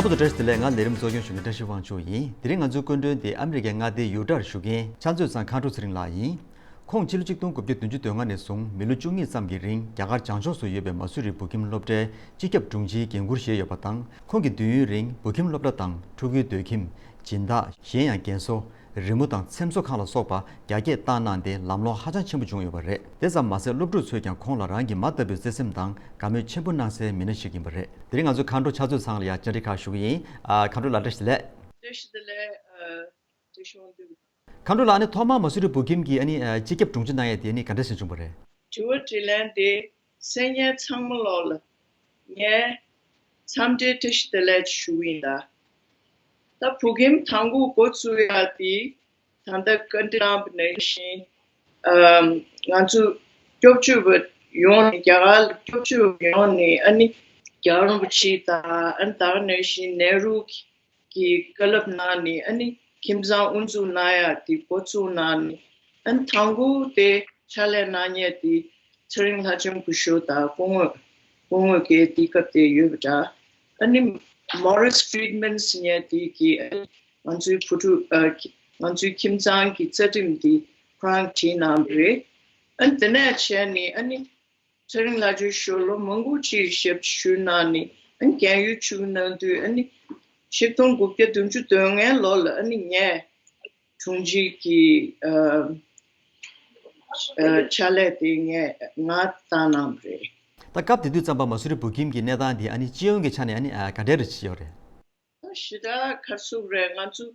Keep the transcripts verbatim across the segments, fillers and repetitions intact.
ཚོགས་དང་བཀྲ་ཤིས་བདེ་ལེགས། ང་ལས་རིམ་གཙོ་སྐྱོང་ཞུ་མཁན་བཀྲ་ཤིས་དབང་ཕྱུག་ཡིན། དེ་རིང་ང་ཚོའི་སྐུ་མགྲོན་དེ་ཨ་མི་རི་ཀའི་མངའ་སྡེ་ཡུ་ཊར་བཞུགས་མཁན་ཕྱག་མཛོད་ཚང་མཁའ་འགྲོ་ཚེ་རིང་ལགས་ཡིན། ཁོང་ཕྱི་ལོ་ཆིག་སྟོང་དགུ་བརྒྱ་བདུན་ཅུ་དོན་ལྔ་ནས་བཟུང་མི་ལོ་བཅུ་གཉིས་ཙམ་གྱི་རིང་རྒྱ་གར་བྱང་ཕྱོགས་སུ་ཡོད་པའི་མ་སུ་རི་བོད་ཁྱིམ་སློབ་གྲྭའི་སྤྱི་ཁྱབ་དྲུང་ཆེའི་འགན་འཁུར་བཞེས་ཡོད་པ་དང་། ཁོང་གིས་དུས་ཡུན་རིང་བོད་ཁྱིམ་སློབ་གྲྭ་དང་ཕྲུ་གུའི་སྡོད་ཁྱིམ། སྦྱིན་བདག་གཞན་ཡང་རྒན་གསོ། རི་མོ་དང་འཚེམ་བཟོ་ཁང་ལ་སོགས་པ་རྒྱ་སྐྱེད་བཏང་གནང་སྟེ་ལམ་ལྷོང་ཧ་ཅང་ཆེན་པོ་བྱུང་ཡོད་པ་རེད། དེ་ཙམ་མ་ཟད་སློབ་ཕྲུག་ཚོས་ཀྱང་ཁོང་ལ་རང་གི་མ་ལྟ་བུའི་བརྩེ་སེམས་དང་དགའ་མོས་ཆེན་པོ་གནང་སའི་མི་སྣ་ཞིག་ཡིན་པ་རེད། དེ་རིང་ང་ཚོའི་མཁའ་འགྲོ་ཕྱག་མཛོད་ཚང་ལ་ཡང་བཅར་འདྲི་ཁག་ཞུ་གི་ཡིན། ཨ། མཁའ་འགྲོ་ལགས་བཀྲ་ཤིས་བདེ་ལེགས། བཀྲ་ཤིས་བདེ་ལེགས། ཨ། བཀྲ་ཤིས་དབང་འདུས། མཁའ་འགྲོ་ལགས། ཨ་ནི་ཐོག་མར་མ་སུ་རི་བོད་ཁྱིམ་གྱི་ཨ་ནི་ཨ་སྤྱི་ཁྱབ་དྲུང་ཆེ་གནང་ཡས་དེ་ཨ་ནི་ག་འདྲ་ཞིག་བྱུང་བ་རེད། དྲི་བ་དྲིས་ལན་དེ་གསན་མཁན་ཚང་མ་ལོག་ལ་ངས་འཚམས་འདྲི་བཀྲ་ཤིས་བདེ་ལེགས་ཞུ་གི་ཡིན་ད། ད་བོད་ཁྱིམ་དང་པོ་འགོ་བཙུགས་ཡ་དེ་ད་ལྟ་བཀའ་འདྲི་གནང་བ་ནང་བཞིན། ཨམ། ང་ཚོ་སྐྱོབ་བཅོལ་བ་ཡོང་ནས་རྒྱ་གར་ལ་སྐྱོབ་བཅོལ་བ་ཡོང་ནས་ཨ་ནི་རྒྱལ་བ་རིན་པོ་ཆེ་དང་ཨ་ནི་ད་ག་ནང་བཞིན་ནེ་རུ་གི་གི་བཀའ་སློབ་གནང་ནས་ཨ་ནི་ཁྱིམ་ཚང་དབུ་འཛུགས་གནང་ཡ་དེ་འགོ་བཙུགས་གནང་ནས། ཨ་ནི་དང་པོ་དེ་ཕྱག་ལས་གནང་མཁན་དེ་ཚེ་རིང་ལྷ་ལྕམ་སྐུ་ཞབས་དང་སྐུ་ངོ་སྐུ་ངོ་གིས་དེ་སྐབས་དེ་ཡོད་པ་འདྲ། ཨ་ནི་Maurice Friedman ཟེར་མཁན་དེ་གིས་ཨ་ནི་ང་ཚོའི་བུ་ཕྲུག་ཨ་ང་ཚོའི་ཁྱིམ་ཚང་གི་རྩ་ཁྲིམས་དེ་ཁོ་རང་བྲིས་གནང་བ་རེད། ཨ་ནི་དེ་ནས་བྱས་ནས་ཨ་ནི། ཚེ་རིང་ལྷ་ལྕམ་སྐུ་ཞབས་ལོ་མང་པོ་ཅིག་ཞབས་ཕྱི་ཞུས་གནང་ནས་ཨ་ནི་རྒན་ཡོལ་ཚུད་གནང་དུས་ཨ་ནི་ཆིག་སྟོང་དགུ་བརྒྱ་བདུན་ཅུ་དོན་ལྔའི་ལོ་ལ་ཨ་ནི་ངས་དྲུང་ཆེ་གི་ཨ་ཨ་ཕྱག་ལས་དེ་ངས་ང་བཏང་གནང་བ་རེད། ད་སྐབས་དེ་དུས་ཙམ་པ་མ་སུ་རི་བོད་ཁྱིམ་གྱི་གནས་སྟངས་དེ་ཨ་ནི་སྤྱི་ཡོངས་ཀྱི་ཆ་ནས་ཨ་ནི་ཨ་ག་འདྲ་རེ་ཅིག་ཡོད་རེད། ད་ཞེ་དྲག་ག་རེ་ཟེར་དགོས་རེད། ང་ཚོ་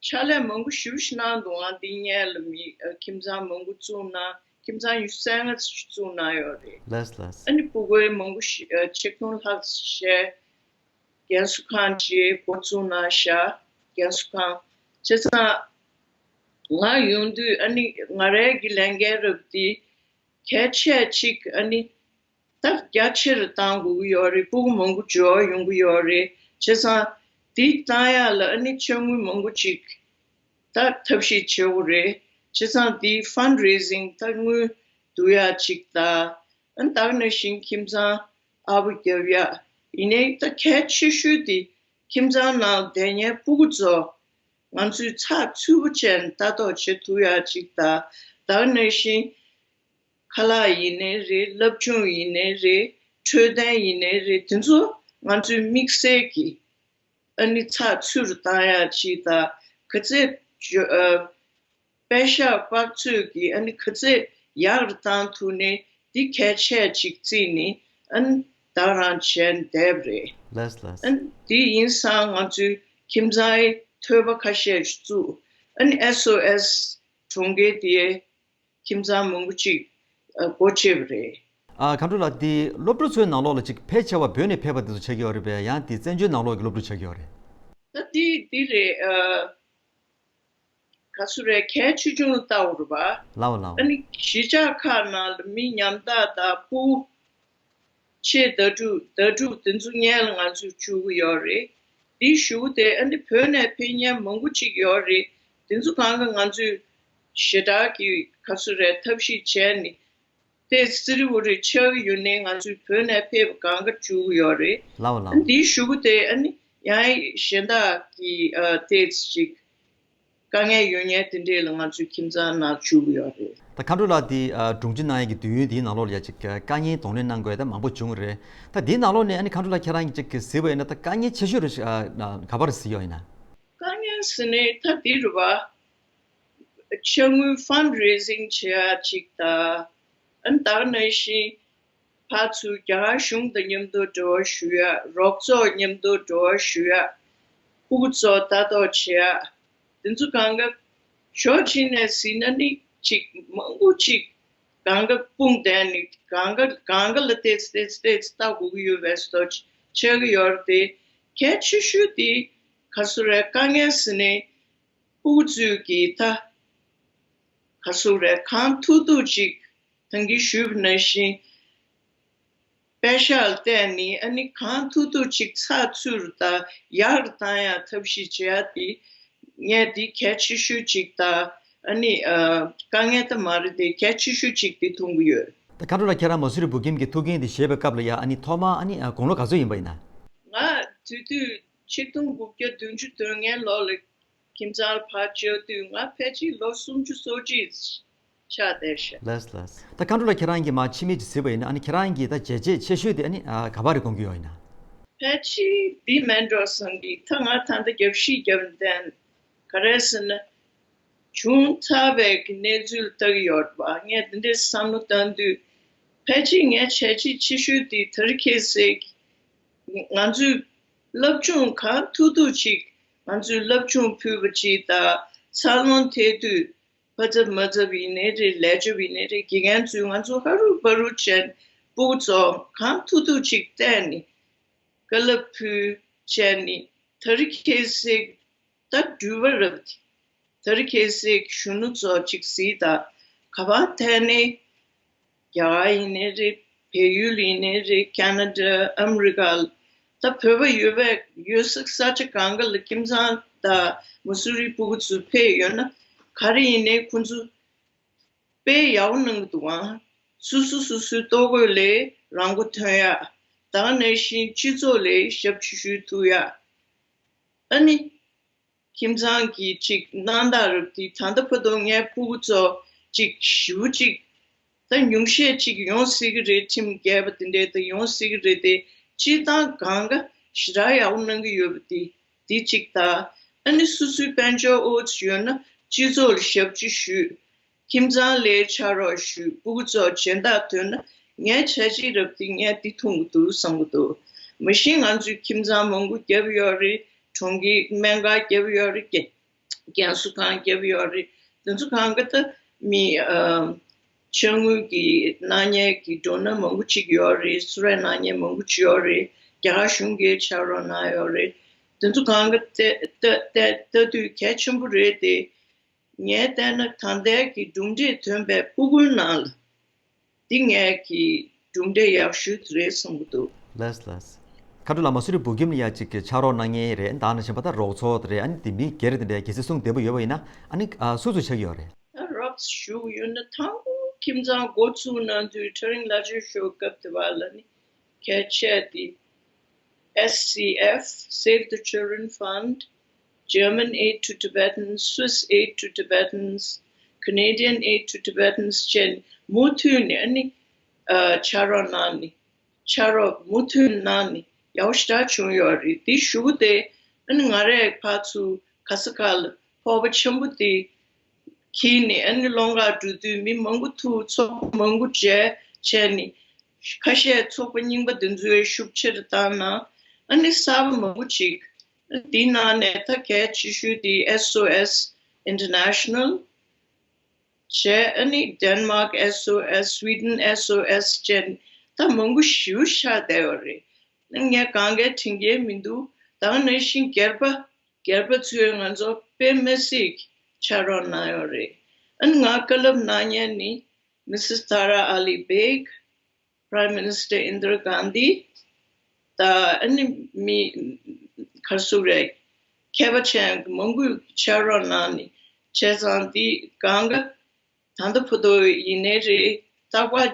ཕྱག་ལས་མང་པོ་ཞེ་པོ་ཞིག་གནང་འདུག་ཨ་འདི་སྔོན་ལ་མི་ཨ་ཁྱིམ་ཚང་མང་པོ་བཙུགས་གནང་། ཁྱིམ་ཚང་ཉི་ཤུ་རྩ་ལྔ་ཙམ་ཞིག་བཙུགས་གནང་ཡོད་རེད། ལགས་ལགས། ཨ་ནི་སྤུ་གུ་མང་པོ་ཞིག་ཨ་ཆིག་སྟོང་ལྷག་ཙམ་ཞིག་རྒན་གསོ་ཁང་ཅིག་འགོ་བཙུགས་གནང་ཤག་རྒན་གསོ་ཁང་། བྱས་ཙང་ང་ཡོང་དུས་ཨ་ནི་ང་རའི་གི་ལས་འགན་རབ་འདི་གལ་ཆེ་ཅིག་ཨ་ནི་ད་རྒྱ་ཆེ་རུ་གཏང་དགོས་ཀྱི་ཡོད་རེད། སྤུ་གུ་མང་པོ་འབྱོར་ཡོང་གི་ཡོད་རེད། བྱས་ཙང་འདི་གཏང་ཡག་ལ་ཨ་ནི་ཕྱག་དངུལ་མང་པོ་ཅིག་ད་ཐབས་ཤེས་བྱེད་དགོས་རེད། བྱས་ཙང་འདི་fundraising ད་དངུལ་བསྡུ་ཡག་ཅིག་དང་། ཨ་ནི་ད་ག་ནང་བཞིན་ཁྱིམ་ཚང་ཨར་པོ་རྒྱབ་ཡག་ཡིན་ནའི་ད་གལ་ཆེ་ཤོས་དེ་ཁྱིམ་ཚང་ནང་བསྡད་མཁན་སྤུ་གུ་ཚོ་ང་ཚོས་ཚགས་ཚུད་པོ་བྱས་ནས་ལྟ་རྟོག་བྱེད་ཐུབ་ཡག་ཅིག་དང་། ད་ག་ནང་བཞིན་ཁ་ལག་ཡིན་ནའི་རེད། བསླབ་སྦྱོང་ཡིན་ནའི་རེད། འཕྲོད་བསྟེན་ཡིན་ནའི་རེད། དེ་ཚོ་ང་ཚོས་དམིགས་བསལ་གྱིས་ཨ་ནི་ཚགས་ཚུད་རུ་བཏང་ཡག་ཅིག་དང་། ག་ཚད་ཨ་པད་ཤག་དཔག་ཚོད་ཀྱིས་ཨ་ནི་ག་ཚད་ཡག་རུ་བཏང་ཐུབ་ནའི་འདི་གལ་ཆེ་ཅིག་བརྩིས་ནས་ཨ་ནི་ད་རང་བྱས་ནས་བསྡད་པ་རེད། ལགས་ལགས། ཨ་ནི་འདི་ཡིན་སང་ང་ཚོའི་ཁྱིམ་ཚང་ཐོས་པ་ཁ་ཤས་ཤིག་བཙུགས། ཨ་ནི་S O S གྲོང་ཁྱེར་དེའི་ཁྱིམ་ཚང་མང་པོ་ཅིག་ཨ་སྒོ་ཕྱེ་བ་རེད། ཨ་མཁའ་འགྲོ་ལགས། འདི་སློབ་ཕྲུག་ཚོའི་ནང་ལོགས་ལ་ཅིག་ཕལ་ཆེ་བ་བོད་ནས་ཕེབས་པ་དེ་ཚོ་ཆགས་ཀྱི་ཡོད་རེད་པས། ཡང་འདི་བཙན་བྱོལ་ནང་ལོགས་ཀྱི་སློབ་ཕྲུག་ཆགས་ཀྱི་ཡོད་རེད། ད་འདི་འདི་རེད། ཨ་ག་ཚོད་རེད། གལ་ཆེ་ཆུང་ལ་ལྟ་དགོས་རེད་པ། ལའོ་ལའོ། ཨ་ནི་གཞིས་ཆགས་ཁག་ནང་ལ་མི་ཉམ་ཐག་དང་སྤུ་ཆེ་ཟླ་དྲུག་ཟླ་དྲུག་དེ་ཚོ་སྔོན་ལ་ང་ཚོས་བཅུག་གི་ཡོད་རེད། དེའི་གཞུག་གུ་དེ་ཨ་ནི་བོད་ནས་ཕེབས་མཁན་མང་པོ་ཅིག་ཡོད་རེད། དེ་ཚོ་གང་ག་ང་ཚོས་ཞེ་དྲག་གི་ག་ཚོད་རེད་ཐབས་ཤེས་བྱས་ནས་དེ་སི་ལི་བུ་རི་ཆགས་ཀྱི་ཡོད་ནའི་ང་ཚོས་བོད་ནས་ཕེབས་པ་གང་ག་བཅུག་གི་ཡོད་རེད། ལའོ་ལའོ། ཨ་ནི་དེའི་གཞུག་གུ་དེ་ཨ་ནི་ཡང་གཞན་དག་གི་ཨ་དེ་ཅིག་དཀའ་ངལ་ཡོད་མཁན་དེ་འདྲས་ལ་ང་ཚོའི་ཁྱིམ་ཚང་ནང་བཅུག་གི་ཡོད་རེད། ད་མཁའ་འགྲོ་ལགས་འདི་ཨ་དྲུང་ཆེ་གནང་ཡས་ཀྱི་དུས་ཡུན་འདིའི་ནང་ལོགས་ལ་ཡ་ཅིག་དཀའ་ངལ་གདོང་ལེན་གནང་དགོས་ཡ་ད་མང་པོ་བྱུང་རེད། ད་འདིའི་ནང་ལོགས་ནས་ཨ་ནི་མཁའ་འགྲོ་ལགས་ཁྱེད་རང་གིས་ཅིག་གཟིགས་པ་ཡིན་ན་ད་དཀའ་ངལ་ཆེ་ཤོས་རེ་ཞིག་ཨ་ག་པར་གཟིགས་ཡོད་ཡིན་ན། དཀའ་ངལ་ཟེར་ནས་ད་འདི་རེད་པ། ཕྱག་དངུལ་fundraising བྱེད་ཡ་ཅིག་དང་། ཨ་ནི་ད་ག་ནང་བཞིན་ཕར་ཚུར་རྒྱ་གར་གཞུང་དང་མཉམ་དུ་འབྲེལ་བ་ཞུ་ཡ། རོགས་ཚོགས་མཉམ་དུ་འབྲེལ་བ་ཞུ་ཡ། སྤུ་གུ་ཚོ་ལྟ་རྟོག་བྱེད་ཡ། དེ་ཚོ་གང་ག་ཕྱོགས་གཅིག་ནས་ཟིན་ན་ནི་ཅིག་མང་པོ་ཅིག་གང་ག་སྤུངས་བསྡད་ནི་གང་ག་གང་ག་ལ་ཏོག་ཙམ་ཏོག་ཙམ་ལྟ་དགོས་ཀྱི་ཡོད་པའི་བཟོ་ཆགས་ཀྱི་ཡོད་རེད་དེ། གལ་ཆེ་ཤོས་དེ་ག་ཚོད་རེད། དཀའ་ངལ་ཟེར་ནས་སྤུ་གུ་ཚོས་ཀྱིས་ད་ག་ཚོད་རེད། གང་ཐུབ་ཐུབ་ཅིག་ད་གིན་ཞུས་པ་ནང་བཞིན་པད་ཤག་ལ་བལྟས་ནས་ཨ་ནི་གང་ཐུབ་ཐུབ་ཅིག་ཚགས་ཚུད་རུ་དང་ཡག་རུ་བཏང་ཡག་ཐབས་ཤེས་བྱེད་ཡ་དེ་ངས་འདི་གལ་ཆེ་ཤོས་ཅིག་དང་ཨ་ནི་ཨ་དཀའ་ངལ་ད་མ་རེད་དེ་གལ་ཆེ་ཤོས་ཅིག་དེ་མཐོང་གི་ཡོད། ད་མཁའ་འགྲོ་ལགས་ཁྱེད་རང་མ་སུ་རི་བོད་ཁྱིམ་གྱི་ཐུགས་འགན་དེ་བཞེས་པའི་སྐབས་ལ་ཡ་ཨ་ནི་ཐོག་མར་ཨ་ནི་ཨ་དགུང་ལོ་ག་ཚོད་ཡིན་པ་ཡིན་ན། ང་དེ་དུས་ ཆིག་སྟོང་དགུ་བརྒྱ་བདུན་ཅུ་དོན་ལྔའི་ལོ་ལ་ཁྱིམ་ཚང་ལ་ཕར་བཅར་དུས་ང་ཕལ་ཆེར་ལོ་སུམ་ཅུ་སོ་གཅིག་ཆགས་བསྡད་ཤག་ལགས་ལགས། ད་མཁའ་འགྲོ་ལགས་ཁྱེད་རང་གིས་མར་ཕྱི་མིག་ཅིག་གཟིགས་པ་ཡིན་ན། ཨ་ནི་ཁྱེད་རང་གིས་ད་བྱས་རྗེས་ཆེ་ཤོས་དེ་ཨ་ནི་ཨ་ག་པར་རེད་དགོངས་ཀྱི་ཡོད་ཡིན་ན། ཕལ་ཆེར་འདི་མིན་འགྲོ་བསམ་གི། ད་ང་ད་ལྟ་རྒྱབ་བཤིག་རྒྱབ་བསྡད། ག་རེ་ཟེར་ན། བྱུང་ཚར་བའི་གི་གནས་ཚུལ་ལྟ་གི་ཡོད་པ། ངས་འདི་འདྲའི་བསམ་བློ་བཏང་དུས། ཕལ་ཆེར་ངའི་བྱས་རྗེས་ཆེ་ཤོས་དེ་དེ་རིང་ཁ་སང་ང་ཚོའི་སློབ་སྦྱོང་གང་ཐུབ་ཐུབ་ཅིག་ང་ཚོའི་སློབ་སྦྱོང་ཕུལ་བ་ཅིག་དང་། འཚར་ལོངས་ཐེབས་དུས་ཕ་ཚབ་མ་ཚབ་ཡིན་ནའི་རེད། ལས་བྱེད་ཡིན་ནའི་རེད། དགེ་རྒན་ཚོས་ང་ཚོ་ཧ་རུ་བ་རུ་བྱས། སྤུ་གུ་ཚོ་གང་ཐུབ་ཐུབ་ཅིག་བལྟས་ནས་བཀའ་སློབ་ཕུལ་བྱས་ནས། དེ་རིང་ཁ་སང་ད་འགྲུལ་བ་རབ་དེ། དེ་རིང་ཁ་སང་གཞོན་ནུ་ཚོ་ཅིག་གཟིགས་དང་། ག་པར་ཐད་ནས་རྒྱ་གར་ཡིན་ནའི་རེད། བལ་ཡུལ་ཡིན་ནའི་རེད། ཁ་ན་ཌ། ཨ་མི་རི་ཀ། ད་བོད་པ་ཡོད་པའི་ཡོད་ས་ས་ཆ་གང་ག་ལ་ཁྱིམ་ཚང་དང་མ་སུ་རི་སྤུ་གུ་ཚོ་ཕེབས་ཡོད་ན། ག་རེ་ཡིན་ནའི་ཁོང་ཚོ་དཔེ་ཡག་པོ་གནང་གི་འདུག་ཨང་། སོ་སོ་སོ་སོའི་ལྟོ་གོས་ལ་རང་མགོ་ཐོན་ཡ། ད་ག་ནང་བཞིན་སྤྱི་ཚོགས་ལ་ཞབས་ཕྱི་ཞུ་ཐུབ་ཡ། ཨ་ནི། ཁྱིམ་ཚང་གི་ཅིག་སྣང་དག་རབ་དེ། ད་ལྟ་བར་དུ་ངའི་སྤུ་གུ་ཚོ་ཅིག་ཞེ་པོ་ཅིག་ད་ཉུང་ཤས་ཅིག་ཡོང་སྲིད་ཀྱི་རེད། ཁྲིམས་འགལ་བ་དེ་འདྲའི་ད་ཡོང་སྲིད་ཀྱི་རེད་དེ། སྤྱིར་བཏང་གང་ག་ཞེ་དྲག་ཡག་པོ་གནང་གི་ཡོད་པ་དེ། དེ་གཅིག་དང་། ཨ་ནི་སོ་སོའི་དཔལ་འབྱོར་ཨོ་ཙི་ཡོད་ན་སྤྱི་ཚོགས་ལ་ཞབས་ཕྱི་ཞུས། ཁྱིམ་ཚང་ལ་ཕྱག་རོགས་ཞུས། སྤུ་གུ་ཚོ་སྦྱིན་བདག་ཐོན་ན་ངའི་བྱས་རྗེས་རབ་དེ་ངས་འདི་མཐོང་གི་འདུག་བསམ་གི་འདུག་མ་གཞི་ང་ཚོའི་ཁྱིམ་ཚང་མང་པོ་བརྒྱབ་ཡོད་རེད། གྲོང་ཁྱེར་སྨན་ཁང་བརྒྱབ་ཡོད་རེད། རྒན་གསོ་ཁང་བརྒྱབ་ཡོད་རེད། དེ་ཚོ་གང་ག་ད་མི་ཨ་ཕྱག་དངུལ་གྱི་གནང་མཁན་གྱི་སྤྲོ་སྣང་མང་པོ་ཅིག་ཡོད་རེད། གསོལ་རས་གནང་མཁན་མང་པོ་ཅིག་ཡོད་རེད། རྒྱ་གར་གཞུང་གིས་ཕྱག་རོགས་གནང་ཡོད་རེད། དེ་ཚོ་གང་ག་ལྟ་ལྟ་ལྟ་ལྟ་དུས་གལ་ཆེན་པོ་རེད་དེ། ངས་བལྟས་ན་ད་ལྟའི་གི་གྲུབ་འབྲས་ཐོན་པའི་སྤུ་གུའི་ནང་ལ་འདི་ངས་གི་གྲུབ་འབྲས་ཡག་ཤོས་དེ་རེད་བསམ་གི་འདུག་ལགས་ལགས། མཁའ་འགྲོ་ལགས། མ་སུ་རི་བོད་ཁྱིམ་ལ་ཡ་ཅིག་གི་ཕྱག་རོགས་གནང་མཁན་རེད། ད་ནང་བཞིན་པ་ད་རོགས་ཚོགས་རེད། ཨ་ནི་དེ་མི་སྒེར་དེ་འདྲའི་སྒེར་སེམས་བཟང་བདེ་པོ་ཡོད་པ་ཡིན་ན། ཨ་ནི་ཨ་སུ་ཚོ་ཆགས་ཀྱི་ཡོད་རེད། ད་རོགས་ཞུ་གི་ཡོད་ན། དང་པོ་ཁྱིམ་ཚང་འགོ་ཚུགས་གནང་དུས་ཕྲེང་ལྷ་ཆོས་ཤོག་སྐབས་དེ་བ་ལ་ནི་གལ་ཆེ་དེ། S C F, Save the Children Fund, German Aid to Tibetans, Swiss Aid to Tibetans, Canadian Aid to Tibetans བཅས་མུ་མཐུད་ནས་ཨ་ནི་ཨ་ཕྱག་རོགས་གནང་ནས། ཕྱག་རོགས་མུ་མཐུད་གནང་ནས་ཡག་པོ་ཞེ་དྲག་བྱུང་ཡོད་རེད། དེ་ཞུ་གི་དེ་ཨ་ནི་ང་རས་ཕར་ཚུར་ག་ས་ག་ལ་ཕོར་པ་ཆེན་པོ་དེ་འཁྱེར་ནས་ཨ་ནི་སློབ་གྲྭར་འགྲོ་དུས་མི་མང་པོ་ཐུག་ཚོགས་པ་མང་པོ་མཇལ་བྱས་ནས། ཁ་ཤས་ཚོགས་པ་རྙིང་པ་འདི་ཚོའི་ཤུགས་ཆེ་རུ་བཏང་ན། ཨ་ནི་གསར་པ་མང་པོ་ཅིག་འདིའི་ནང་ནས་ད་གལ་ཆེ་ཤོས་དེ་S O S International བྱས། ཨ་ནི་Denmark S O S, Sweden S O S བཅས་ད་མང་པོ་ཞེ་པོ་ཆགས་བསྡད་ཡོད་རེད། ཨ་ནི་ངས་གང་ག་དྲན་གྱི་མི་འདུག་ད་ག་ནང་བཞིན་སྒེར་པ་སྒེར་པ་ཚོས་ང་ཚོ་དཔེ་མི་སྲིད་ཕྱག་རོགས་གནང་ཡོད་རེད། ཨ་ནི་ང་བཀའ་སློབ་གནང་མཁན་ནི་Missus Tara Ali Beg, Prime Minister Indira Gandhi དང་། ཨ་ནི་མི་ག་རེ་ཟེར་དགོས་རེད། མཁས་པ་ཅན་མང་པོས་ཕྱག་རོགས་གནང་ནས། བྱས་ཙང་འདི་གང་ག་ད་ལྟ་བར་དུ་ཡིན་ནའི་རེད། རྟག་པར་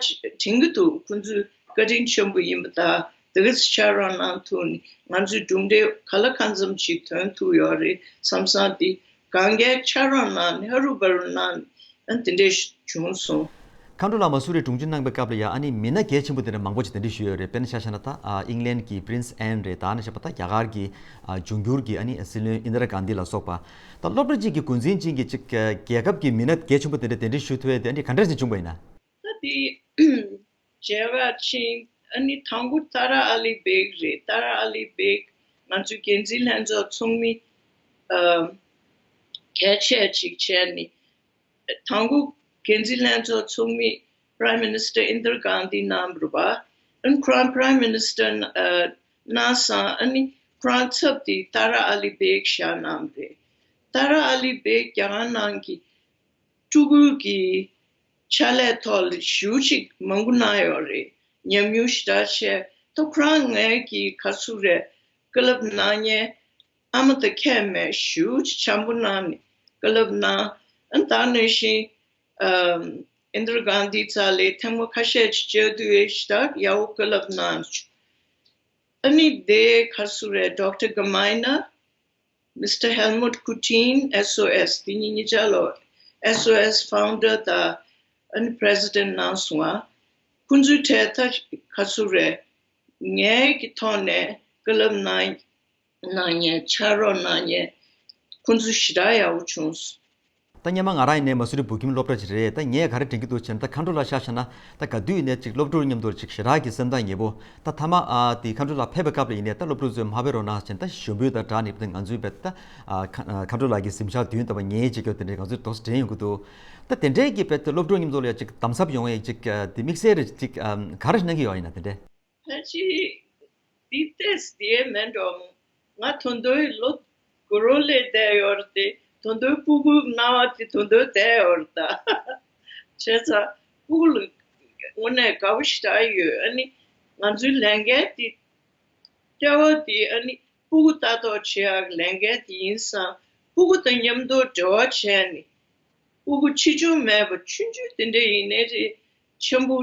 དྲན་གྱི་འདུག་ཁོང་ཚོས་བཀའ་དྲིན་ཆེན་པོ་ཡིན་པ་དང་། དེ་ག་ཚོད་ཕྱག་རོགས་གནང་ཐུབ་ནས་ང་ཚོས་གྲུབ་འབྲས་ག་ལ་གང་འཚམ་ཞིག་ཐོན་ཐུབ་ཡོད་རེད་བསམ་བསམ་དེ། གང་ག་ཕྱག་རོགས་གནང་ནས་ཧ་རུ་བ་རུ་གནང་ནས་ཨ་དེ་འདྲས་བྱུང་སོང་། མཁའ་འགྲོ་ལགས། མ་སུ་རི་དྲུང་ཆེ་གནང་པའི་སྐབས་ལ་ཡ་ཨ་ནི་མི་སྣ་གལ་ཆེན་པོ་དེ་འདྲ་མང་པོ་ཅིག་གདན་འདྲེན་ཞུས་ཡོད་རེད། དཔེར་ན་ཆ་བཞག་ན་ད་ཨ་ཨིང་ལན་གྱི་པི་རིན་སི་ཨན་རེད། ད་ནི་བྱས་པ་ད་རྒྱ་གར་གྱི་ཨ་འབྱུང་འགྱུར་གྱི་ཨ་ནི་སྲིད་བློན་ཨིན་དྲ་གྷན་དྷི་ལ་སོགས་པ། ད་སློབ་གྲྭ་གཅིག་གི་འགོ་འཛིན་ཅན་གྱི་ཅིག་རྒྱལ་ཁབ་ཀྱི་མི་སྣ་གལ་ཆེན་པོ་དེ་འདྲ་གདན་འདྲེན་ཞུ་ཐུབ་ཡ་དེ་ཨ་ནི་ག་འདྲ་ཞིག་བྱུང་བ་ཡིན་ན། ད་དེ་མཇལ་ཁ་ཕྱིན། ཨ་ནི་དང་པོ་ཏཱ་ར་ཨ་ལི་བེག་རེད། ཏཱ་ར་ཨ་ལི་བེག་ང་ཚོའི་འགན་འཛིན་ལྷན་ཚོགས་ཚོགས་མི་ཨ་གལ་ཆེ་ཅིག་བྱས་ནས། དང་པོ་འགན་འཛིན་ལྷན་ཚོགས་ཚོགས་མི་Prime Minister Indira Gandhi གནང་བ་རེད་པ། ཨ་ནི་ཁོ་རང་Prime Minister གནང་སོང་། ཨ་ནི་ཁོ་རང་ཚབ་དེ་ཏཱ་ར་ཨ་ལི་བེག་བཞག་གནང་བ་རེད། ཏཱ་ར་ཨ་ལི་བེག་རྒྱ་གར་ནང་གི་སྤྲུལ་སྐུའི་གི་ཕྱག་ལས་ཐོག་ལ་ཞེ་པོ་ཅིག་མང་པོ་གནང་ཡོད་རེད། ཉམས་མྱོང་ཞེ་དྲག་ཆེ། ད་ཁོ་རང་ངའི་གི་ག་ཚོད་རེད། བཀའ་སློབ་གནང་མཁན་ཨ་མ་དང་ཁྱད་མེད་ཞེ་པོ་ཅིག་འཆམ་པོ་གནང་ནས་བཀའ་སློབ་གནང་། ཨ་ནི་ད་ག་ནང་བཞིན་ཨ་ཨིན་དྲ་གྷན་དྷི་རྩ་ལ་ཐེངས་མ་ཁ་ཤས་ཅིག་བཅར་དུས་ཞེ་དྲག་ཡག་པོ་བཀའ་སློབ་གནང་བྱུང་། ཨ་ནི་དེ་ག་སུ་རེད། Doctor Gemeiner, Mister Helmut Kutin, S O S དེ་གཉིས་གཉིས་ཆ་ལོ། S O S founder དང་ཨ་ནི་president གནང་སོང་ང་། ཁོང་ཚོའི་གྲས་ད་ག་སུ་རེད། ངའི་གི་ཐོག་ནས་བཀའ་སློབ་གནང་གནང་མཁན། ཕྱག་རོགས་གནང་མཁན་ཁོང་ཚོ་ཞེ་དྲག་ཡག་པོ་བྱུང་སོང་། ད་སྔོན་མ་ང་རང་ཡིན་ནའི་མ་སུ་རི་བོད་ཁྱིམ་སློབ་གྲྭ་ཅིག་རེད། ད་ངས་ག་རེ་དྲན་གྱི་འདུག་ཟེར་ན། ད་མཁའ་འགྲོ་ལགས་ཆ་བཞག་ན་ད་ག་དུས་ཡིན་ནའི་ཅིག་སློབ་ཕྲུག་མཉམ་དུ་ཅིག་ཞེ་དྲག་གི་སེམས་ཐག་ཉེ་པོ། ད་མཐའ་མ་ཨ་དེ་མཁའ་འགྲོ་ལགས་ཕེབས་པའི་སྐབས་ལ་ཡིན་ནའི་ད་སློབ་ཕྲུག་ཚོས་མ་ཕེབས་རོགས་གནང་ཟེར་ད་ཞུ་འབོད་དང་སྦྲགས་ནས་ང་ཚོའི་བེད་ད་ཨ་མཁའ་འགྲོ་ལགས་ཀྱི་གཟིམ་ཤག་མདུན་དུ་ངེས་བྱེད་རྒྱུ་དེ་འདྲའི་ང་ཚོས་དོགས་དྲན་ཡོང་གི་འདུག་ད་དེ་འདྲའི་གི་བེད་ད་སློབ་ཕྲུག་མཉམ་དུ་ལ་ཡ་ཅིག་དམ་ཟབ་ཡོང་ཡ་ཅིག་དེ་དམིགས་བསལ་རེ་ཅིག་ག་རེ་གནང་གི་ཡོད་ཡིན་ན་དེ་འདྲའི། ཕལ་ཆེར་འདི་ཏོག་ཙམ་དེ་མིན་འགྲོ་མོ། ང་ད་དུང་ལོ་དགུ་རོ་ལས་བསྡད་ཡོད་རེད་དེ། ད་དུང་སྤུ་གུ་རྣ་བ་དེ་ད་དུང་བསྡད་ཡོད་རེད་ད། བྱས་ཙང་སྤུ་གུ་ལ་དངོས་གནས་དགའ་པོ་ཞེ་དྲག་ཡོད། ཨ་ནི་ང་ཚོའི་ལས་འགན་དེ་ལྟེ་བ་དེ་ཨ་ནི་སྤུ་གུ་ལྟ་རྟོག་བྱེད་ཡག་ལས་འགན་དེ་ཡིན་ཙང་། སྤུ་གུ་དང་མཉམ་དུ་འབྲེལ་བ་བྱས་ནས། སྤུ་གུ་ཆེ་ཆུང་མེད་པར་ཆུང་ཆུང་དེ་འདྲ་ཡིན་ནའི་རེད། ཆེན་པོ་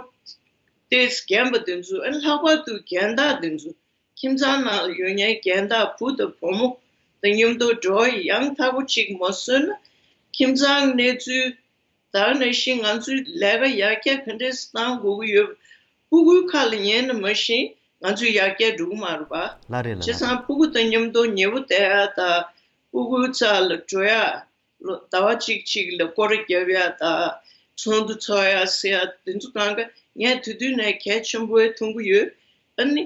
ཏོག་ཙམ་རྒན་པ་དེ་ཚོ། ཨ་ནི་ལྷག་པར་དུ་རྒན་བདག་དེ་ཚོ། ཁྱིམ་ཚང་ནང་ལ་ཡོད་མཁན་རྒན་བདག་བུ་དང་བུ་མོ་དང་མཉམ་དུ་འགྲོ་ཡང་དག་པོ་ཅིག་མ་བཟོས་ན། ཁྱིམ་ཚང་གནས་ཚུལ་དེ་ནང་བཞིན་ང་ཚོའི་ལས་ཀ་ཡར་རྒྱས་ག་འདྲས་གཏང་དགོས་ཀྱི་ཡོད། སྤུ་གུའི་ཁ་ལ་ཉན་ནས་མ་གཞི་ང་ཚོའི་ཡར་རྒྱས་འགྲོ་གི་མ་རེད་པ། ལགས་རེད་ལགས། བྱས་ཙང་སྤུ་གུ་དང་མཉམ་དུ་ཉེ་པོ་བསྡད་ཡ་དང་། སྤུ་གུའི་རྩ་ལ་འགྲོ་ཡ། ལོ་ཟླ་བ་གཅིག་གཅིག་ལ་སྐོར་ར་རྒྱབ་ཡ་དང་། ཚོགས་འདུ་ཚོགས་ཡ་ཟེར་ཡ་དེ་ཚོ་གང་ག་ངས་དེ་དུས་ནས་གལ་ཆེན་པོ་མཐོང་གི་ཡོད། ཨ་ནི་